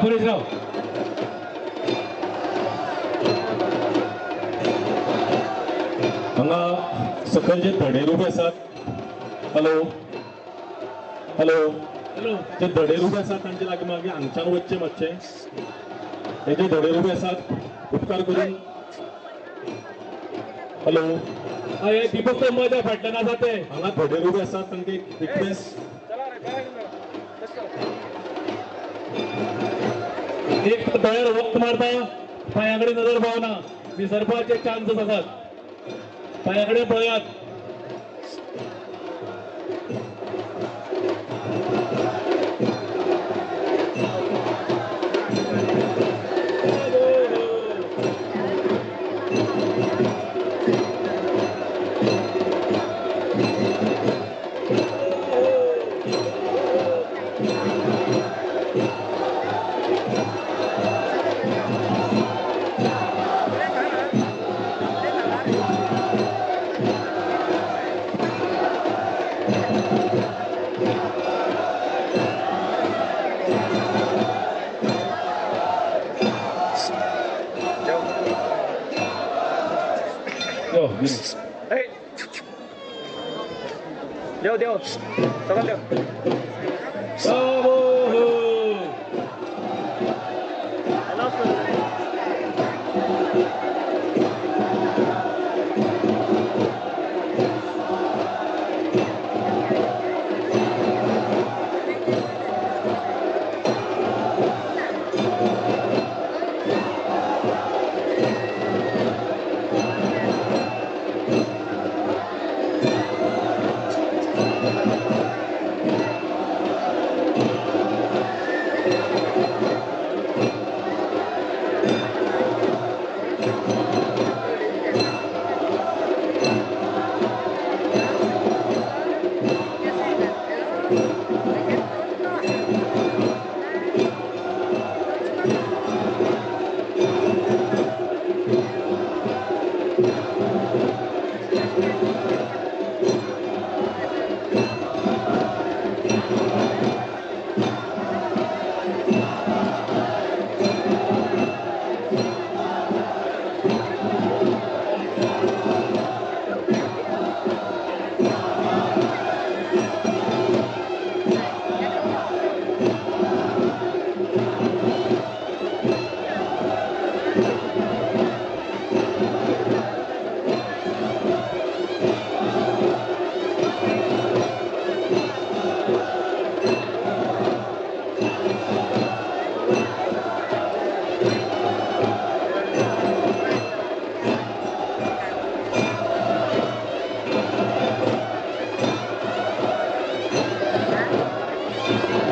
परेश राव हांगा सकयल जे धडे उबे आसात, हॅलो हॅलो हॅलो, जे धडे उबे आसात तांचे लागीं मागीर हांगच्यान वचचें मातशें. हे जे धडे उबे आसात उपकार करून हॅलो, हे दीपक स्तंभाच्या फाटल्यान आसा ते हांगा धडे उबे आसात तांकां एक रिक्वेस्ट. एक दोळ्यार वक्त मारता, पांया कडेन नजर पावना, विसरपाचे चान्सीस आसात. पांया कडेन पळयात. देव देव सगळं देव.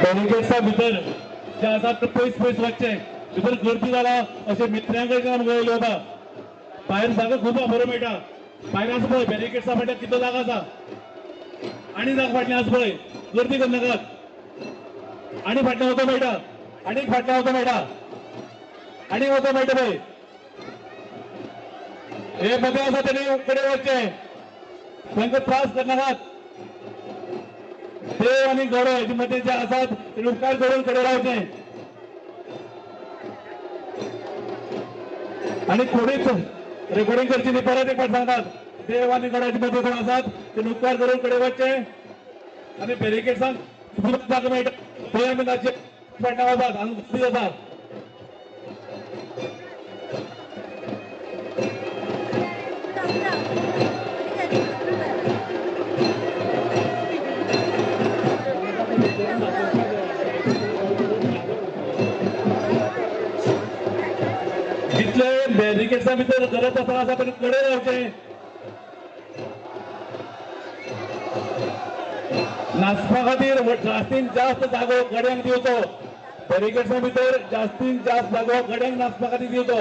बॅरिकेड्सा भितर जे आसा ते पयस पयस वचचे, भितर गर्दी जाला अशें मित्रां कडच्यान आमकां येयलो वता. भायर जागो खूब बरो मेळटा. भायर आसा पळय बॅरिकेड्सा फाटल्यान कितलो जागो आसा, आनी जागो फाटल्यान आसा पळय, गर्दी करनाकात. आनी फाटल्यान वचो मेळटा, आनी फाटल्यान वचो मेळटा, आनी वचो मेळटा पळय. हे मदें आसा तेणी कडेन वचचें, तांकां त्रास करनाकात. देव आनी गडो हेजे मदें जे आसात ते उपकार करून कडेन रावचे. आनी कोणीच रेकॉर्डिंग करची न्ही. परत एक फावट सांगतात, देव आनी गडो हेजे मदें कोण आसात ते उपकार करून कडेन वचचे. आनी बॅरिकेड्सांक खूब जागो मेळटा, थंय आमी नाचचे फाटल्यान वतात, हांगा गर्दी जाता. जितले बॅरिकेड्सा भितर गरज आसा आसा तरी कडेन रावचें. नाचपा खातीर जास्तीन जास्त जागो गड्यांक दिवचो. बॅरिकेड्सा भितर जास्तीन जास्त जागो गड्यांक नाचपा खातीर दिवचो.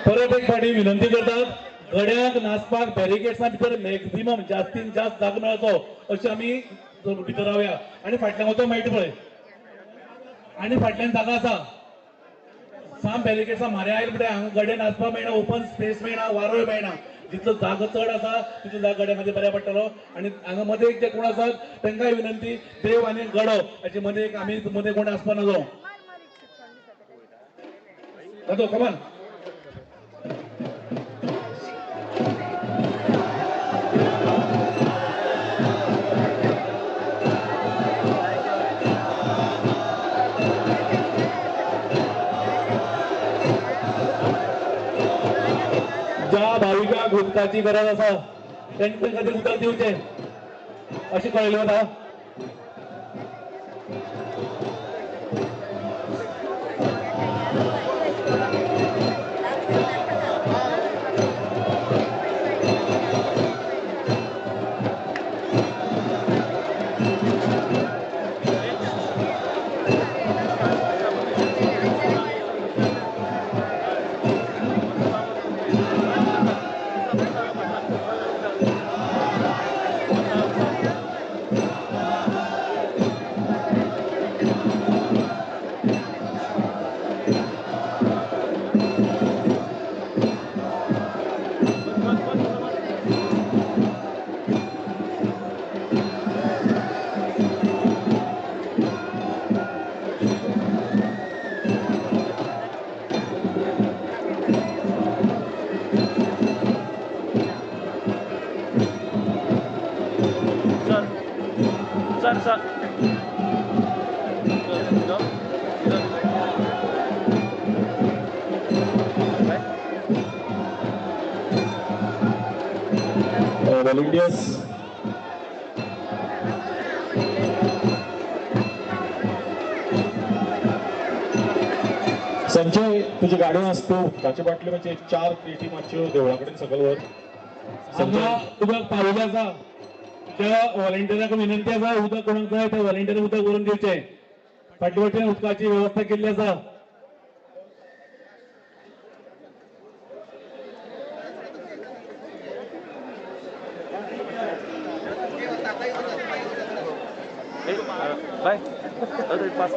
परत एक फावटी विनंती करतात, गड्यांक नाचपाक बॅरिकेड्सा भितर मॅक्झिमम जास्तीन जास्त जागो मेळचो अशें आमी भितर रावया. आनी फाटल्यान वचो मेळटा पळय, आनी फाटल्यान जागा आसा. साम बॅरिकेड्सा म्हाऱ्या आयले म्हणटा हांगा गडे नाचपाक मेळना, ओपन स्पेस मेळना, वारोय मेळना. जितलो जागो चड आसा तितलो जागो गड्या खातीर बऱ्या पडटलो. आनी हांगा मदें एक जे कोण आसात तांकांय विनंती, देव आनी गडो हाचे मदें एक आमी मदें कोण आसपा नजो. जातो कमान. ज्या भाविकांक उदकाची गरज आसा तांचे खातीर उदक दिवचें अशें कळयलें वता. Sir sir volunteers Sanjay तुझी गाडी आसतो उदकाची बाटली म्हणजे 4 क्रेटी मातश्यो देवळा कडेन सकयल व्हर. हांगा उदक पाविल्लें आसा. त्या व्हॉलंटियराक विनंती आसा, उदक कोणाक जाय त्या व्हॉलंटियराक उदक व्हरून दिवचें. फाटले वटेन उदकाची वेवस्था केल्ली आसा. बाय पास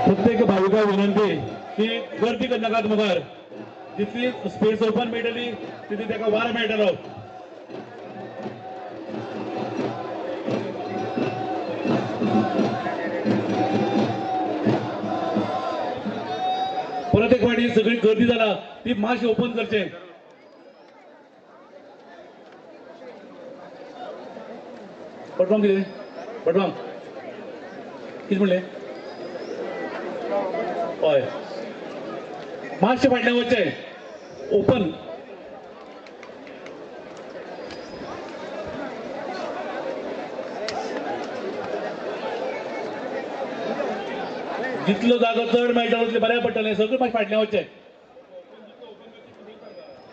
प्रत्येक भाविका विनंती की गर्दी करनाकात मुखार, जितली स्पेस ओपन मेळटली तितली ताका वार मेळटलो. परत एक फावटी सगळी गर्दी जाला ती मातशी ओपन करचे. बटवाम कितें बटवाम कितें म्हणलें? हय, मातशें फाटल्यान वचचें ओपन. जितलो जागो चड मेळटा तितलें बरें पडटलें. सगळें मातशें फाटल्यान वचचें.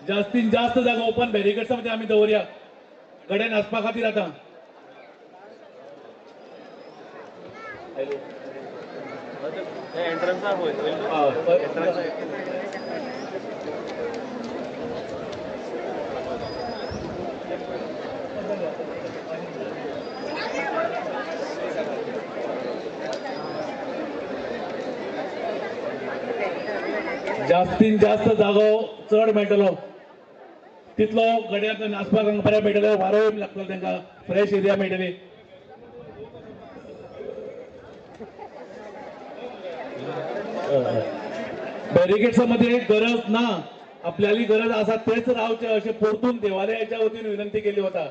जास्तीत जास्त जागो ओपन बॅरिकेड्सा मध्ये आमी दवरया गडे नाचपा खातीर. आतां जास्तीत जास्त जागो चड मेळटलो तितलो गड्यांक नाचपाक बरें मेळटलें, वारो लागतलो तांकां, फ्रेश एरिया मेळटली. बॅरिकेड्सा मध्ये गरज ना, आपल्याली गरज आसा तेच रावचे अशें परतून देवालयाच्या वतीन विनंती केली वता.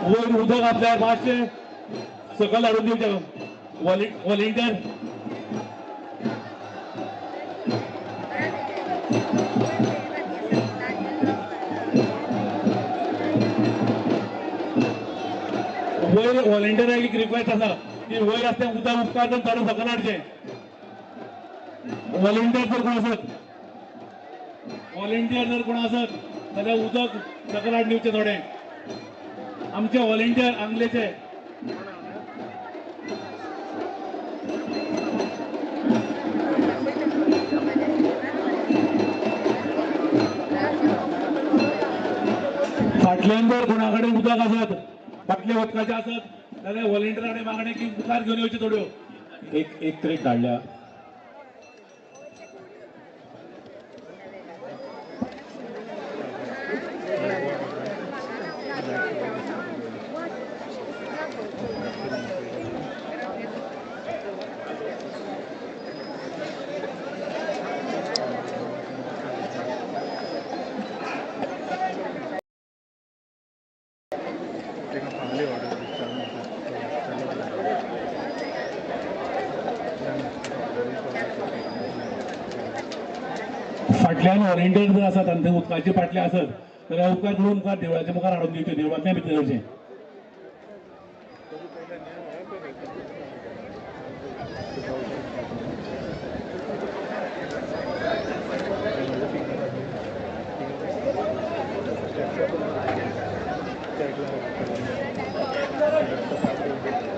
वयर उदक आपल्या मातशें सकयल हाडून दिवचें वॉलेंटियर. वयर वॉलेंटियराक एक रिक्वेस्ट आसा की वयर आसता उदक उपकार करून चडून सकयल हाडचें. वॉलेंटियर जर कोण आसत, वॉलेंटियर जर कोण आसत जाल्यार उदक सकयल हाडून दिवचें थोडें. आमचे वॉलेंटियर आंगलेचे फाटल्यान जर कोणा कडेन उदक आसत, फाटले उदकाचे आसत जाल्यार वॉलेंटियरा कडेन मागणें की मुखार घेवन येवच्यो थोड्यो. एक एक क्रेट धाडल्या. फाटल्यान वॉलेंटियर जर आसात आनी ते उदकाचे पाटले आसत जाल्यार उपकार करून मुखार देवळाच्या मुखार हाडून दिवचे, देवळांतल्या भितर येवचें.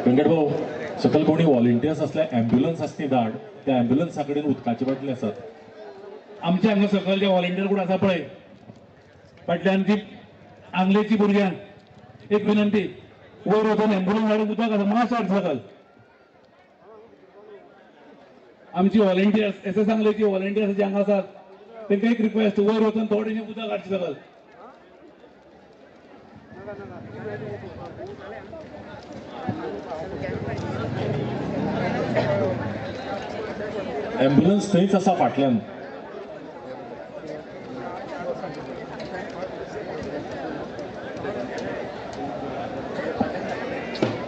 व्यंकट भाऊ, सकयल कोणी वॉलेंटियर्स असले ॲम्ब्युलन्स आसली धाड, त्या ॲम्ब्युलन्सा कडेन उदकाचे बाटले आसात. आमच्या हांगा सकयल जे वॉलेंटियर कोण आसा पळय फाटल्यान ती आंगलेची भुरग्यांक एक विनंती, वयर वचून ॲम्ब्युलन्स हाडून उदक आसा मातशें हाड सकयल. आमची वॉलेंटियर्स एस एस आंगलेची वॉलेंटियर्स जे हांगा आसात तांकां एक रिक्वेस्ट, वयर वचून थोडेशें उदक हाडचें सकयल. ॲम्ब्युलन्स थंयच आसा फाटल्यान.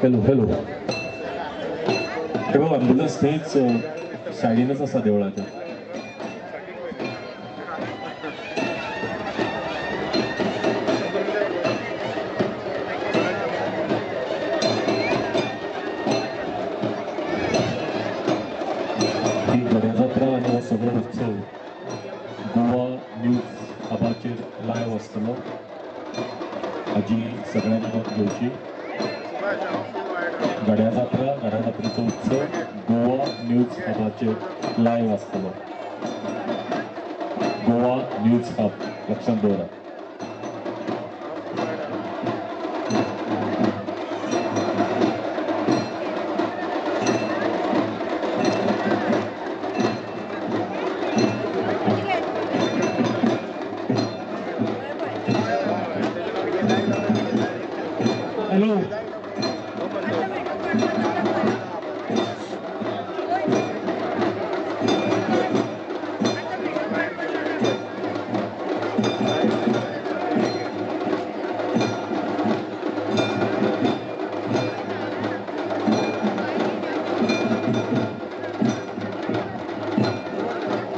हॅलो हॅलो, हे बघ ॲम्ब्युलन्स थंयच सायडीनच आसा देवळाच्या. ही गड्या जात्रा आनी हो सगळो उत्सव गोवा न्यूज हबाचेर लायव्ह आसतलो, हाजी सगळ्यांनी नोंद घेवची. गड्या जात्रा, गड्या जात्रेचो उत्सव गोवा न्यूज हबाचेर लायव्ह आसतलो. गोवा न्यूज हब लक्षात दवरा.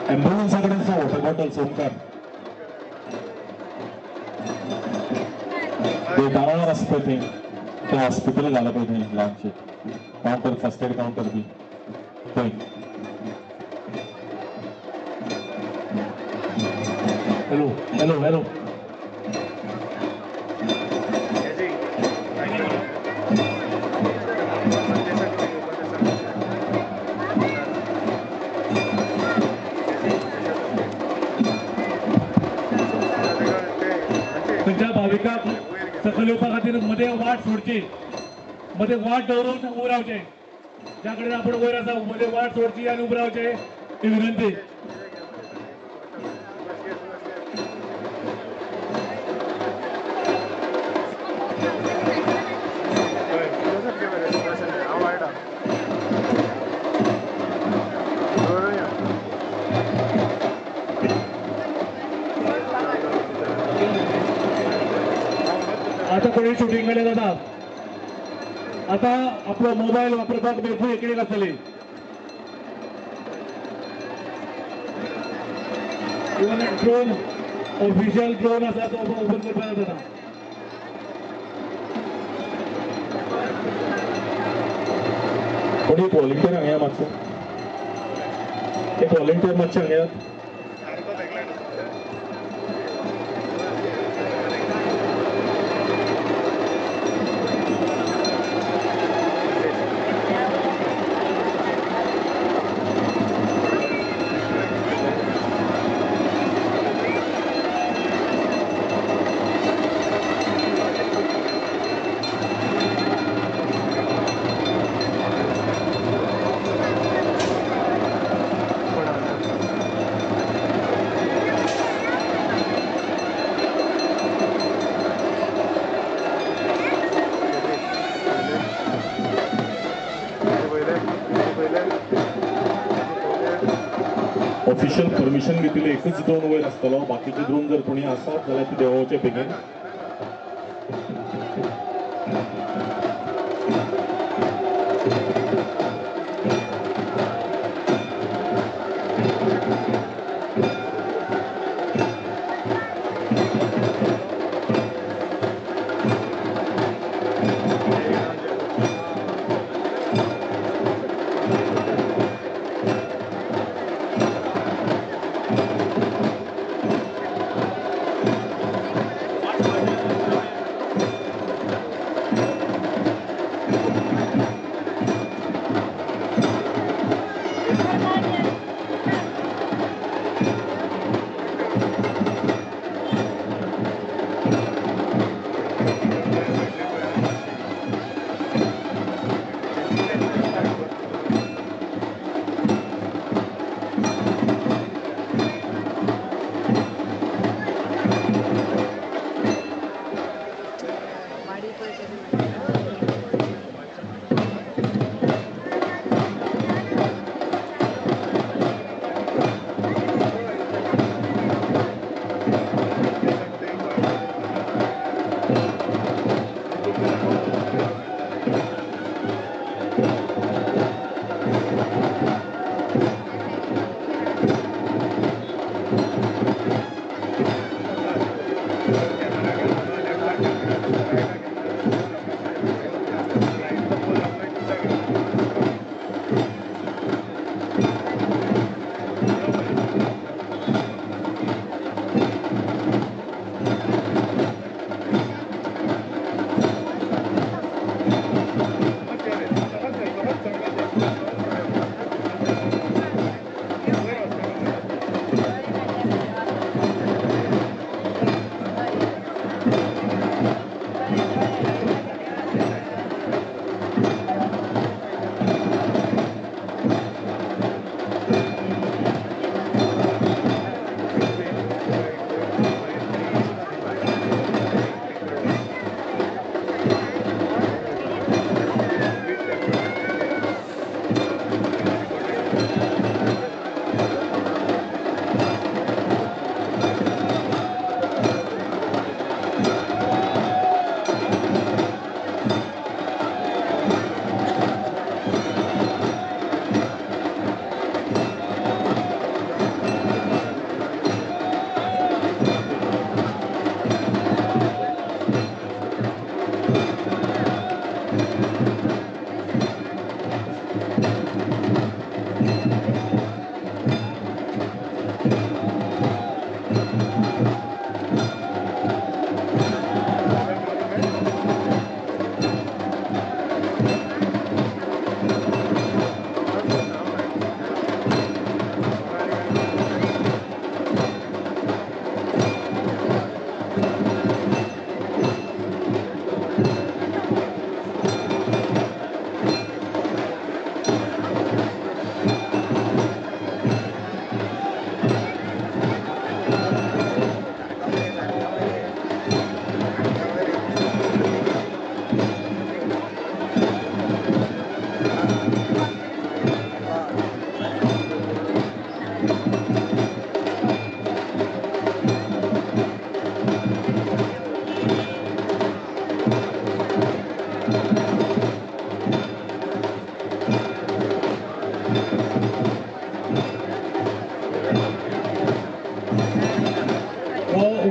ॲम्ब्युलन्सा कडेन वॉटर बॉटल सोमकार बेतारावर आसा पळय थंय तें हॉस्पिटल घाला पळय थंय ल्हानशें कावंटर, फर्स्ट एड कावंटर बी थंय. Hello hello hello. खंयच्या भाविकाक सकयल येवपा खातीर मदें वाट सोडची, मदें वाट दवरून उबें रावचें. ज्या कडेन आपूण वयर आसा मदें वाट सोडची आनी उबें रावचें ही विनंती. आता कोणी शूटिंग केले जाता, आता आपलो मोबायल वापरपाक मेकळी एकडी आसतली. इवन ड्रोन, ऑफिशियल ड्रोन आसा तो ओपन करपाक जाता. कोणी एक व्हॉलंटियर हांगा या मातसो, एक व्हॉलंटियर मातशें हांगा येयात. ऑफिशियल परमिशन घेतिल्ले एकच ड्रोन वयर आसतलो, बाकीचे ड्रोन जर कोणी आसात जाल्यार ते देंवोवचे बेगीन.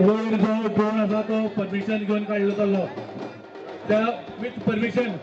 वयर जो ड्रोन आसा तो परमिशन घेवन काडलो चल्लो त्या विथ परमिशन.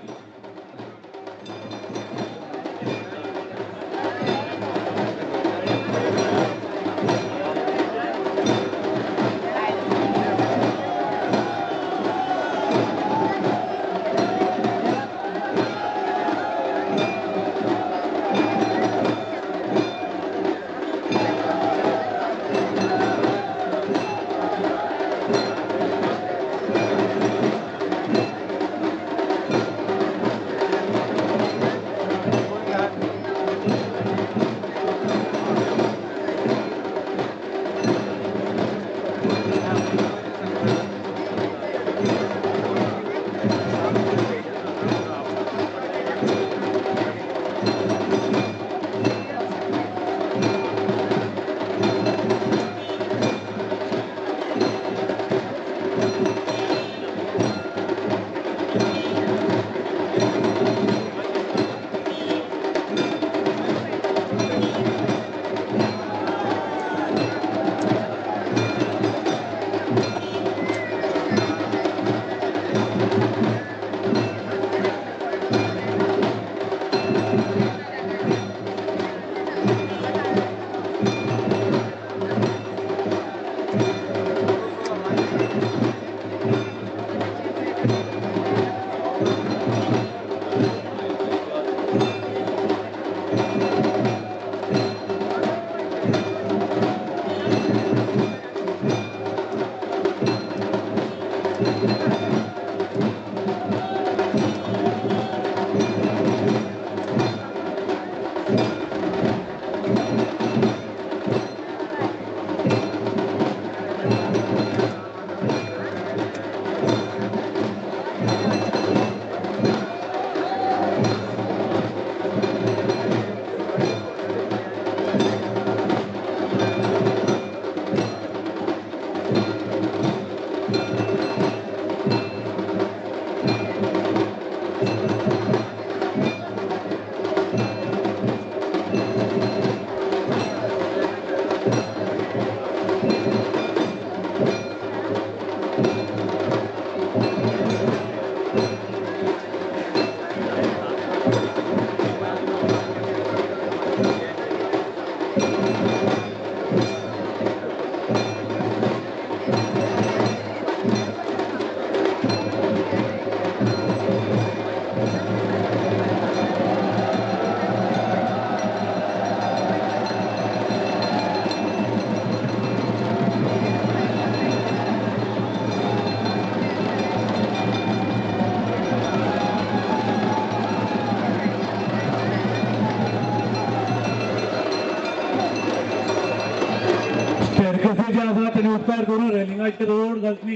स्टेरकेसीचे आसा तेणी उपकार करून रेलिंगाचेर रोड घालचो न्ही.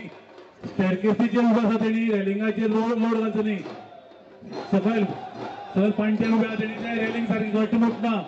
स्टेरकेसीचेर उबे आसा तेणी रेलिंगाचेर रोड लोड घालचो न्ही. सकयल सकयल पाणट्यार उबे आसा तेणी ते रेलिंग सारकी घट्ट मुट ना.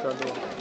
चालू.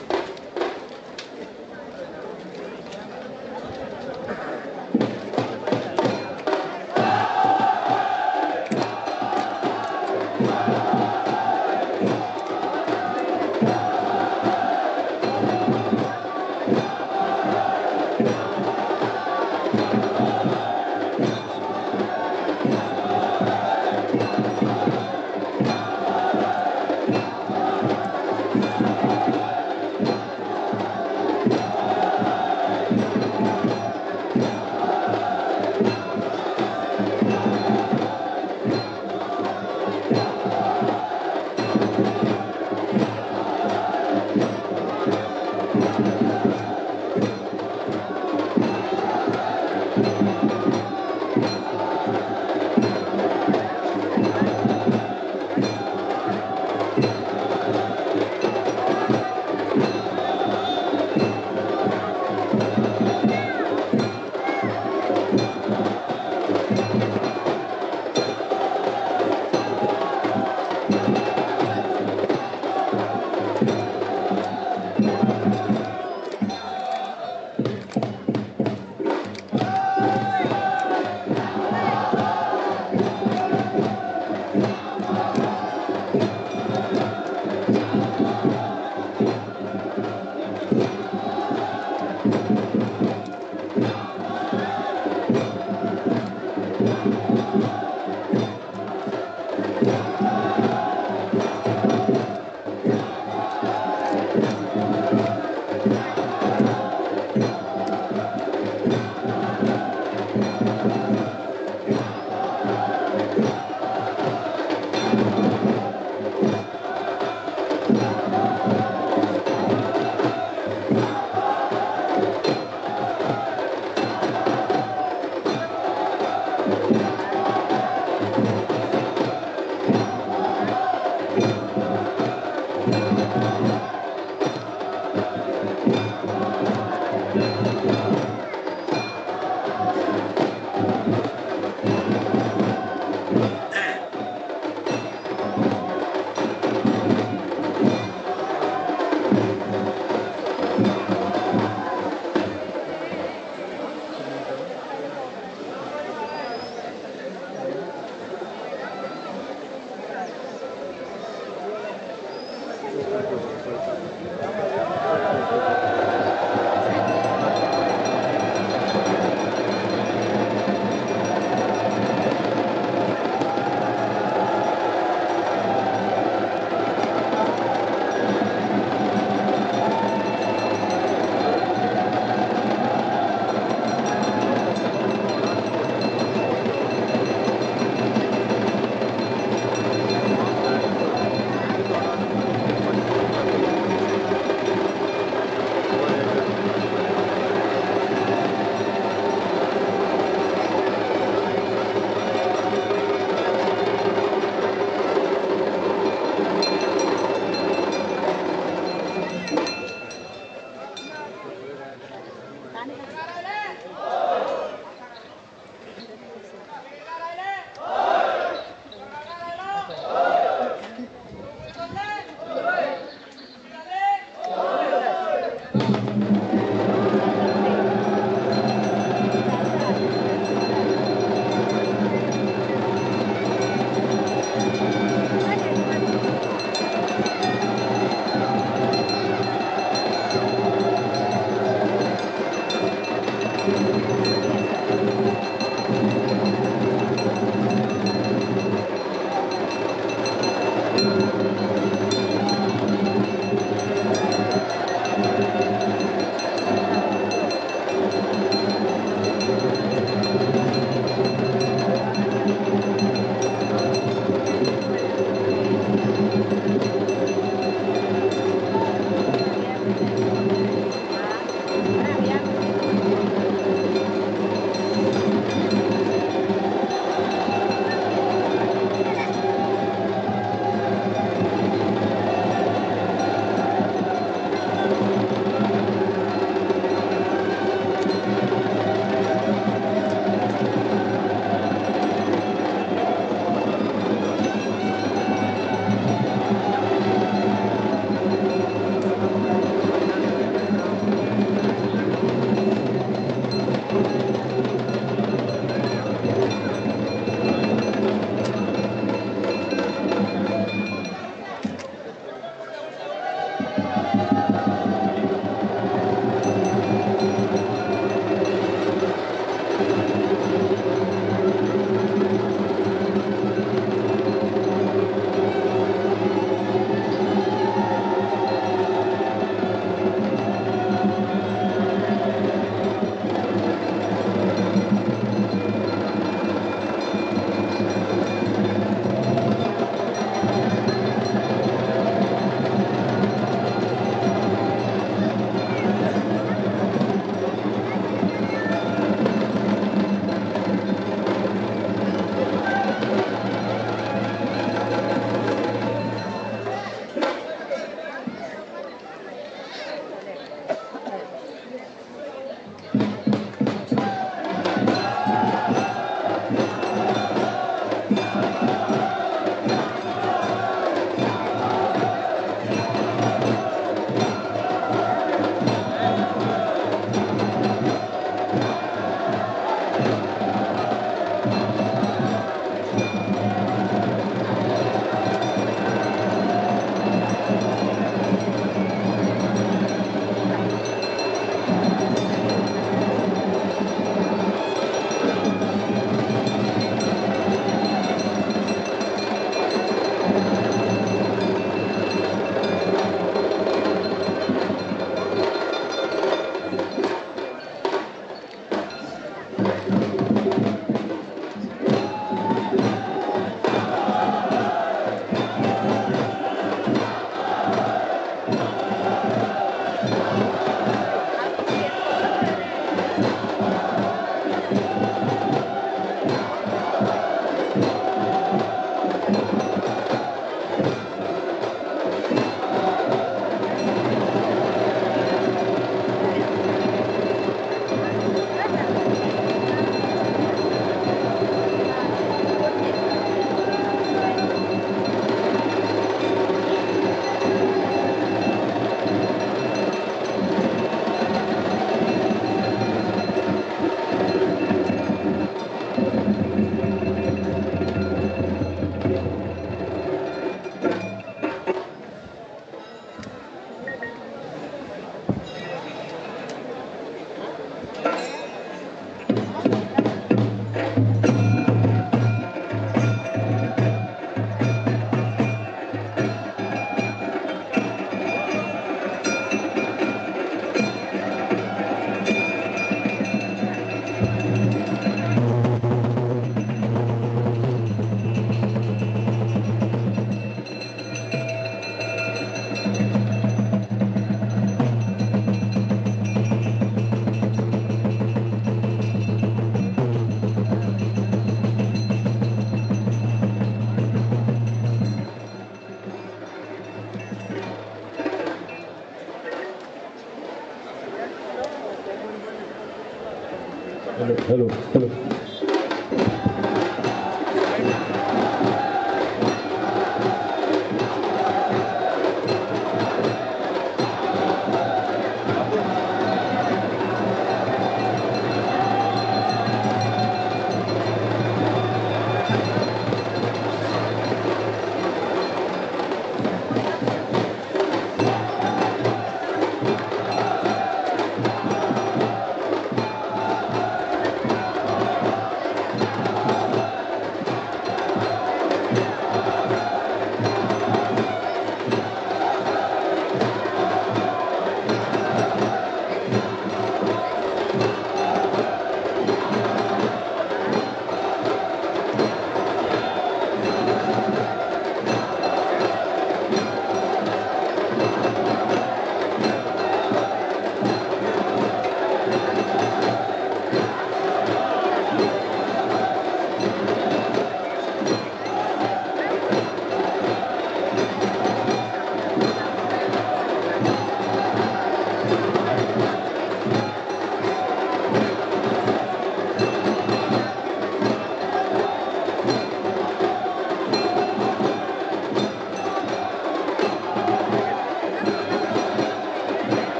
Hello hello hello.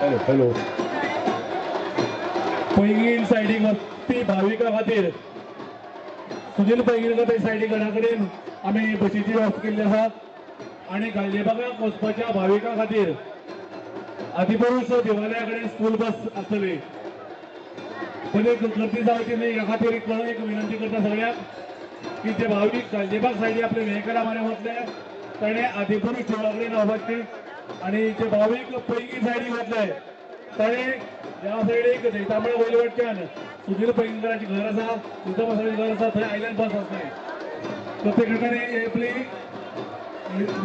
Hello hello. Poinguinim सायडीक वचपी भाविकां खातीर सुनील पैंगीणकर सायडीक घरा कडेन आमी बशीची वेवस्था केल्ली आसा आनी गालजीबागाक वचपाच्या भाविकां खातीर आदिपुरुष देवालया कडेन स्कूल बस आसतली. पयलीं गर्दी जावची न्ही ह्या खातीर एक विनंती करता सगळ्यांक की जे भावीक गालजीबाग सायडी आपले व्हेकला मारे वतले ताणें आदिपुरुष देवळा कडेन रावपाचें आनी जे भावीक पैंगीण सायडीक वतले ताणें ह्या सायडीक जैतांबळे वयले वटच्यान सुधीर पैंगीणकराचें घर आसा, उत्तम घर आसा, थंय आयलँड बस आसतली. प्रत्येकाने आपली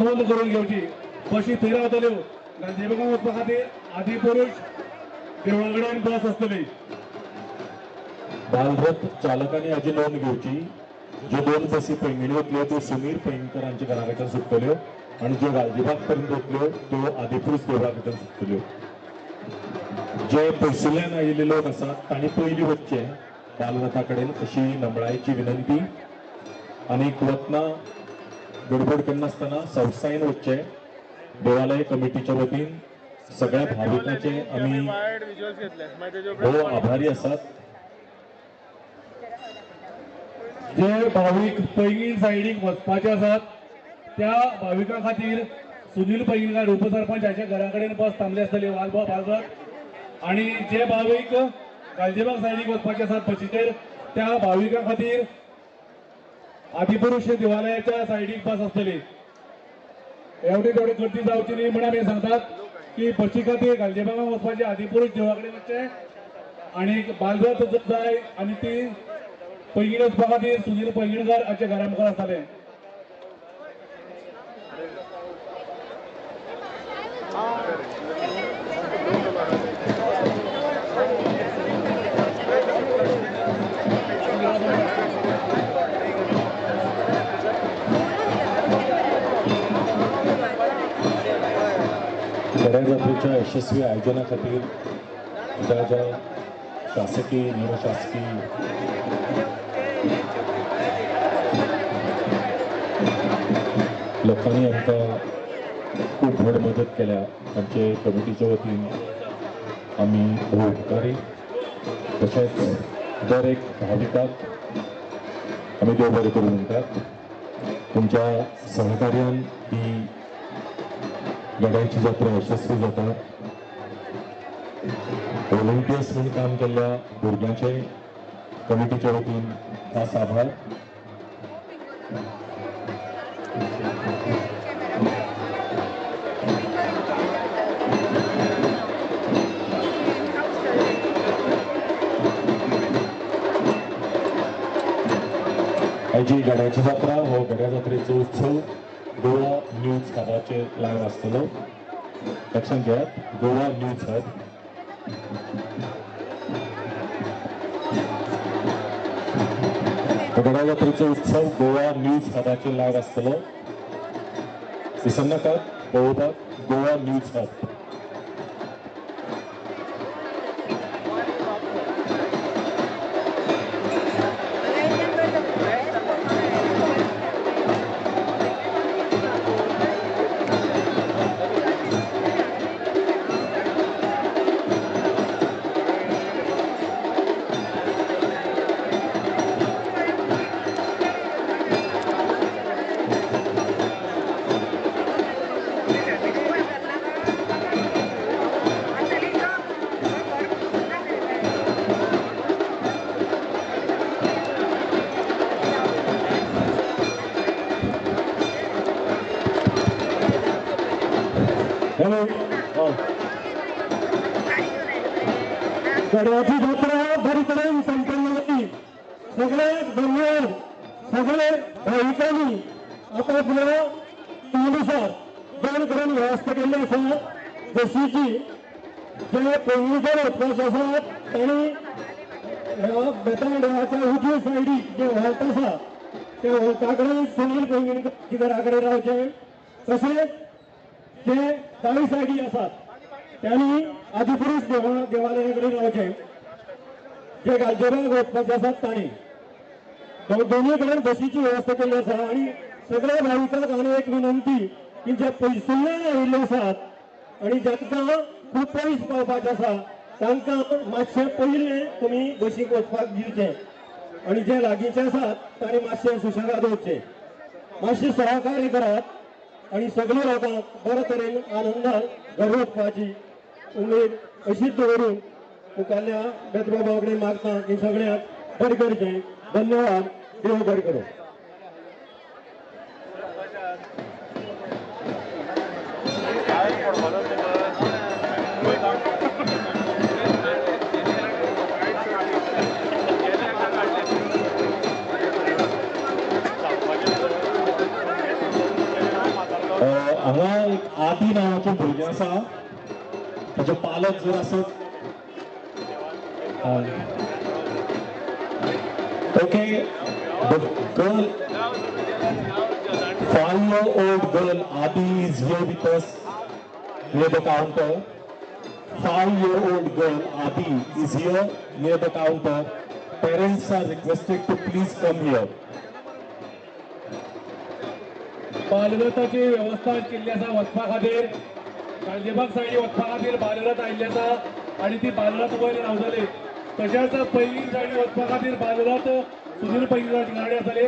नोंद करून घेवची. बशी थंय रावतल्यो. गालजीबागाक वचपा खातीर आदिपुरुष देवळा कडेन बस आसतली. बालरथ चालकांनी हाजी नोंद घेवची. ज्यो दोन बसी पैंगिणी वतल्यो त्यो सुनीर पैंगीणकरांच्या घरा कडच्यान सुट्टल्यो आनी ज्यो गालजीबाग पर्यंत वतल्यो त्यो आदिपुरुष देवळा कडच्यान सुट्टल्यो. जे पयसुल्ल्यान आयिल्ले लोक आसात तांणी पयलीं वचचें बालरथा कडेन अशी नमळायेची विनंती. आनीक वतना गडबड करनासतना सवसायन वचचें. देवालय कमिटीच्या वतीन सगळ्या भाविकांचे आमी भोव आभारी आसात. जे भावीक पैंगीण सायडीक वचपाचे आसात त्या भाविकां खातीर सुनील पैंगीणकर उपसरपंच हाच्या घरा कडेन बस थांबली आसतली बालरथ. आनी जे भावीक गालजीबाग सायडीक वचपाचे आसात बशीचेर त्या भाविकां खातीर आदिपुरुष देवालयाच्या सायडीक बस आसतली. एवढी तेवढी गर्दी जावची न्ही म्हण आमी सांगतात की बशी खातीर गालजीबागाक वचपाचे आदिपुरुष देवळा कडेन वचचें आनी बालरथ जर जाय आनी ती पैंगीण वचपा खातीर सुनील पैंगीणकर हाच्या घरा मुखार आसताले. गड्या जात्रेच्या यशस्वी आयोजना खातीर ज्या ज्या शासकीय निमशासकीय लोकांनी आमकां खूब व्हड मदत केल्या तांचे कमिटीच्या वतीन आमी भोव उपकारी. तशेंच दर एक भाविकाक आमी देव बरें करूं म्हणटात. तुमच्या सहकार्यान ही गड्यांची जात्रा यशस्वी जाता. व्हॉलंटियर्स म्हूण काम केल्ल्या भुरग्यांचे कमिटीच्या वतीन खास आभार. पणजी गड्याची जात्रा हो गड्या जात्रेचो उत्सव गोवा न्यूज हबाचेर लायव्ह आसतलो. लक्षात घेयात, गोवा न्यूज हब. गड्या जात्रेचो उत्सव गोवा न्यूज हबाचेर लायव्ह आसतलो. विसरनाकात पळोवपाक गोवा न्यूज हब. गड्याची जात्रा बरी तरेन संपन्न जाली. सगळे धन्यवाद सगळे भाविकांनी आपापल्या अनुसार दोन कडेन व्यवस्था केल्ली आसा. बसीची जे पयलींच्यान वचपाचे आसात तांणी ह्या बेताळ देवळाच्या उजव्या सायडीक जे व्हॉल्ट आसा त्या व्हॉल्टा कडेन सुनील पैंगीणकर घरा कडेन रावचें. तशेंच जे दावी सायडी आसात त्यांनी आदिपुरुष देवालया कडेन रावचें. जे गालजीबाग वचपाचे आसात तांणी दोन्ही कडेन बसीची व्यवस्था केल्ली आसा. आनी सगळ्या भाविकांक आनी एक विनंती की जे पयसुल्ल्यान आयिल्ले आसात आनी जांकां खूब पयस पावपाचें आसा तांकां मातशें पयलें तुमी बसीक वचपाक दिवचें आनी जे लागींचे आसात तांणी मातशें सुशेगाद वचचें. मातशें सहकार्य करात आनी सगळे लोकांक बरे तरेन आनंदान घर वचपाची उमेद अशीच दवरून मुखाल्ल्या बेतबाबा कडेन मागता की सगळ्यांक बरें करचें. धन्यवाद. देव बरें करूं. हांगा एक आदी नांवाचें भुरगें आसा, ताचे पालक जर आसत. Okay, the girl, 5-year-old girl Adi is here with us near the counter. 5-year-old girl Adi is here near the counter. Parents are requested to please come here. बालरथाची व्यवस्था केल्ली आसा वचपा खातीर. गालजीबाग सायडी वचपा खातीर बालरथ आयिल्ली आसा आनी ती बालरथ वयर रावतली. तशेंच पैंगीण सायडी वचपा खातीर बालरथ सुधीर पैंगीणाची गाडी आसतली.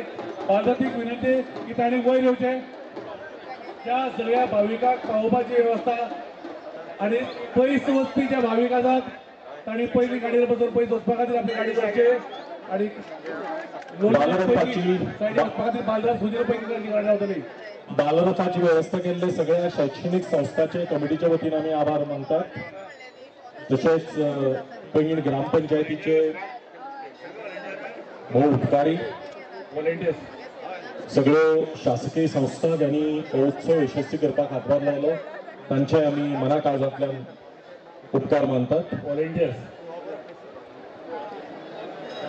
बालरथीक विनंती की तांणी वयर येवचें. त्या सगळ्या भाविकांक पावोवपाची वेवस्था आनी पयस वचपी जे भावीक आसात तांणी पयली गाडयेर बसून पयस वचपा खातीर आपली गाडी करची आनी सायडी वचपा खातीर बालरथ सुधीर पैंगीणाची गाडी रावतली. बालरथाची व्यवस्था केल्ले सगळ्या शैक्षणिक संस्थाचे कमिटीच्या वतीन आमी आभार मानतात. तशेंच पैंगीण ग्रामपंचायतीचे भोव उपकारी व्हॉलंटियर्स, सगळ्यो शासकीय संस्था ज्यांनी हो उत्सव यशस्वी करपाक हातभार लायलो तांचे आमी मना काळजांतल्यान उपकार मानतात. व्हॉलंटियर्स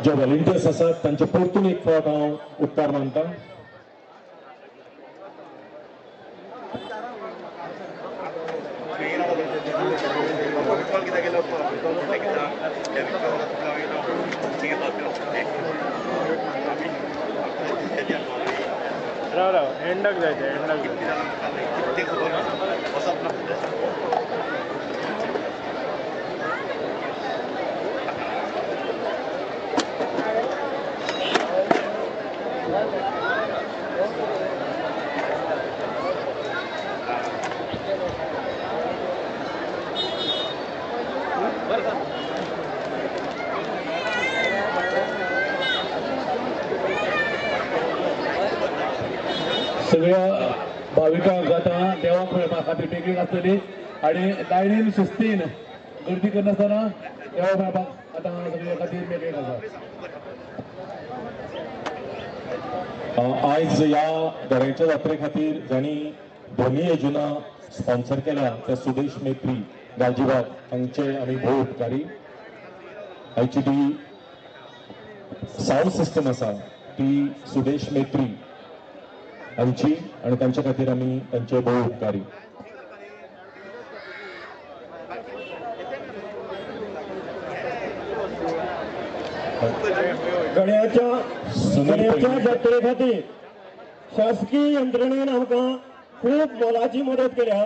जे व्हॉलंटियर्स आसात तांचे परतून एक फावट हांव उपकार मानता. राव राव एंडाक जाय ते एंडाक जाय. सगळ्या भाविकांक आतां देवाक मेळपा खातीर मेकळीक आसतली आनी लायनीन शिस्तीन गर्दी करनासतना देवाक मेळपाक आतां सगळ्या खातीर मेकळीक आसा. आयज ह्या गड्यांच्या जात्रे खातीर जांणी ध्वनी योजना स्पॉन्सर केल्या त्या सुदेश मेत्री गालजीबाग हांचे आमी भोव उपकारी. आयची ती सावंड सिस्टम आसा ती सुदेश मेत्री हांची आनी तांच्या खातीर आमी तांचे भोव उपकारी. गड्याच्या जात्रे खातीर शासकीय यंत्रणेन आमकां खूब मोलाची मदत केल्या.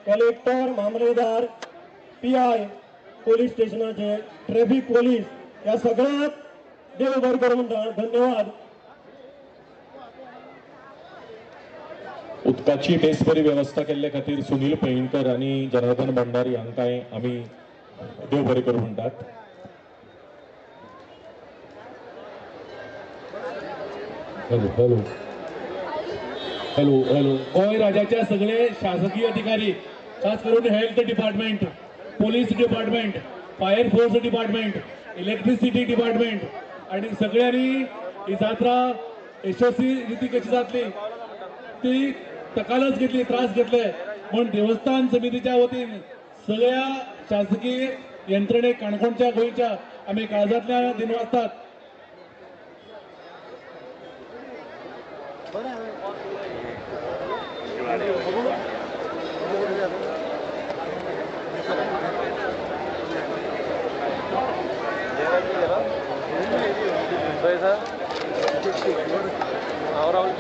कलेक्टर, मामलेदार, PI, police स्टेशनाचे, ट्रॅफिक पोलीस ह्या सगळ्यांक देव बरें करूं म्हणटा. धन्यवाद. उदकाची बेस बरी वेवस्था केल्ले खातीर सुनील पैंगीणकर आनी जनार्दन भंडारी हांकां आमी देव बरें करूं म्हणटात. Hello hello hello hello. Goa राज्याच्या सगळे शासकीय अधिकारी, खास करून health department, police department, fire force department, electricity department आणि सगळ्यांनी ही जात्रा यशस्वी रिती कशी जातली ती तकालस घेतली, त्रास घेतले म्हूण देवस्थान समितीच्या वतीन सगळ्या शासकीय यंत्रणेक काणकोणच्या गोंयच्या आमी काळजांतल्यान दिनवासतात. हांव रावल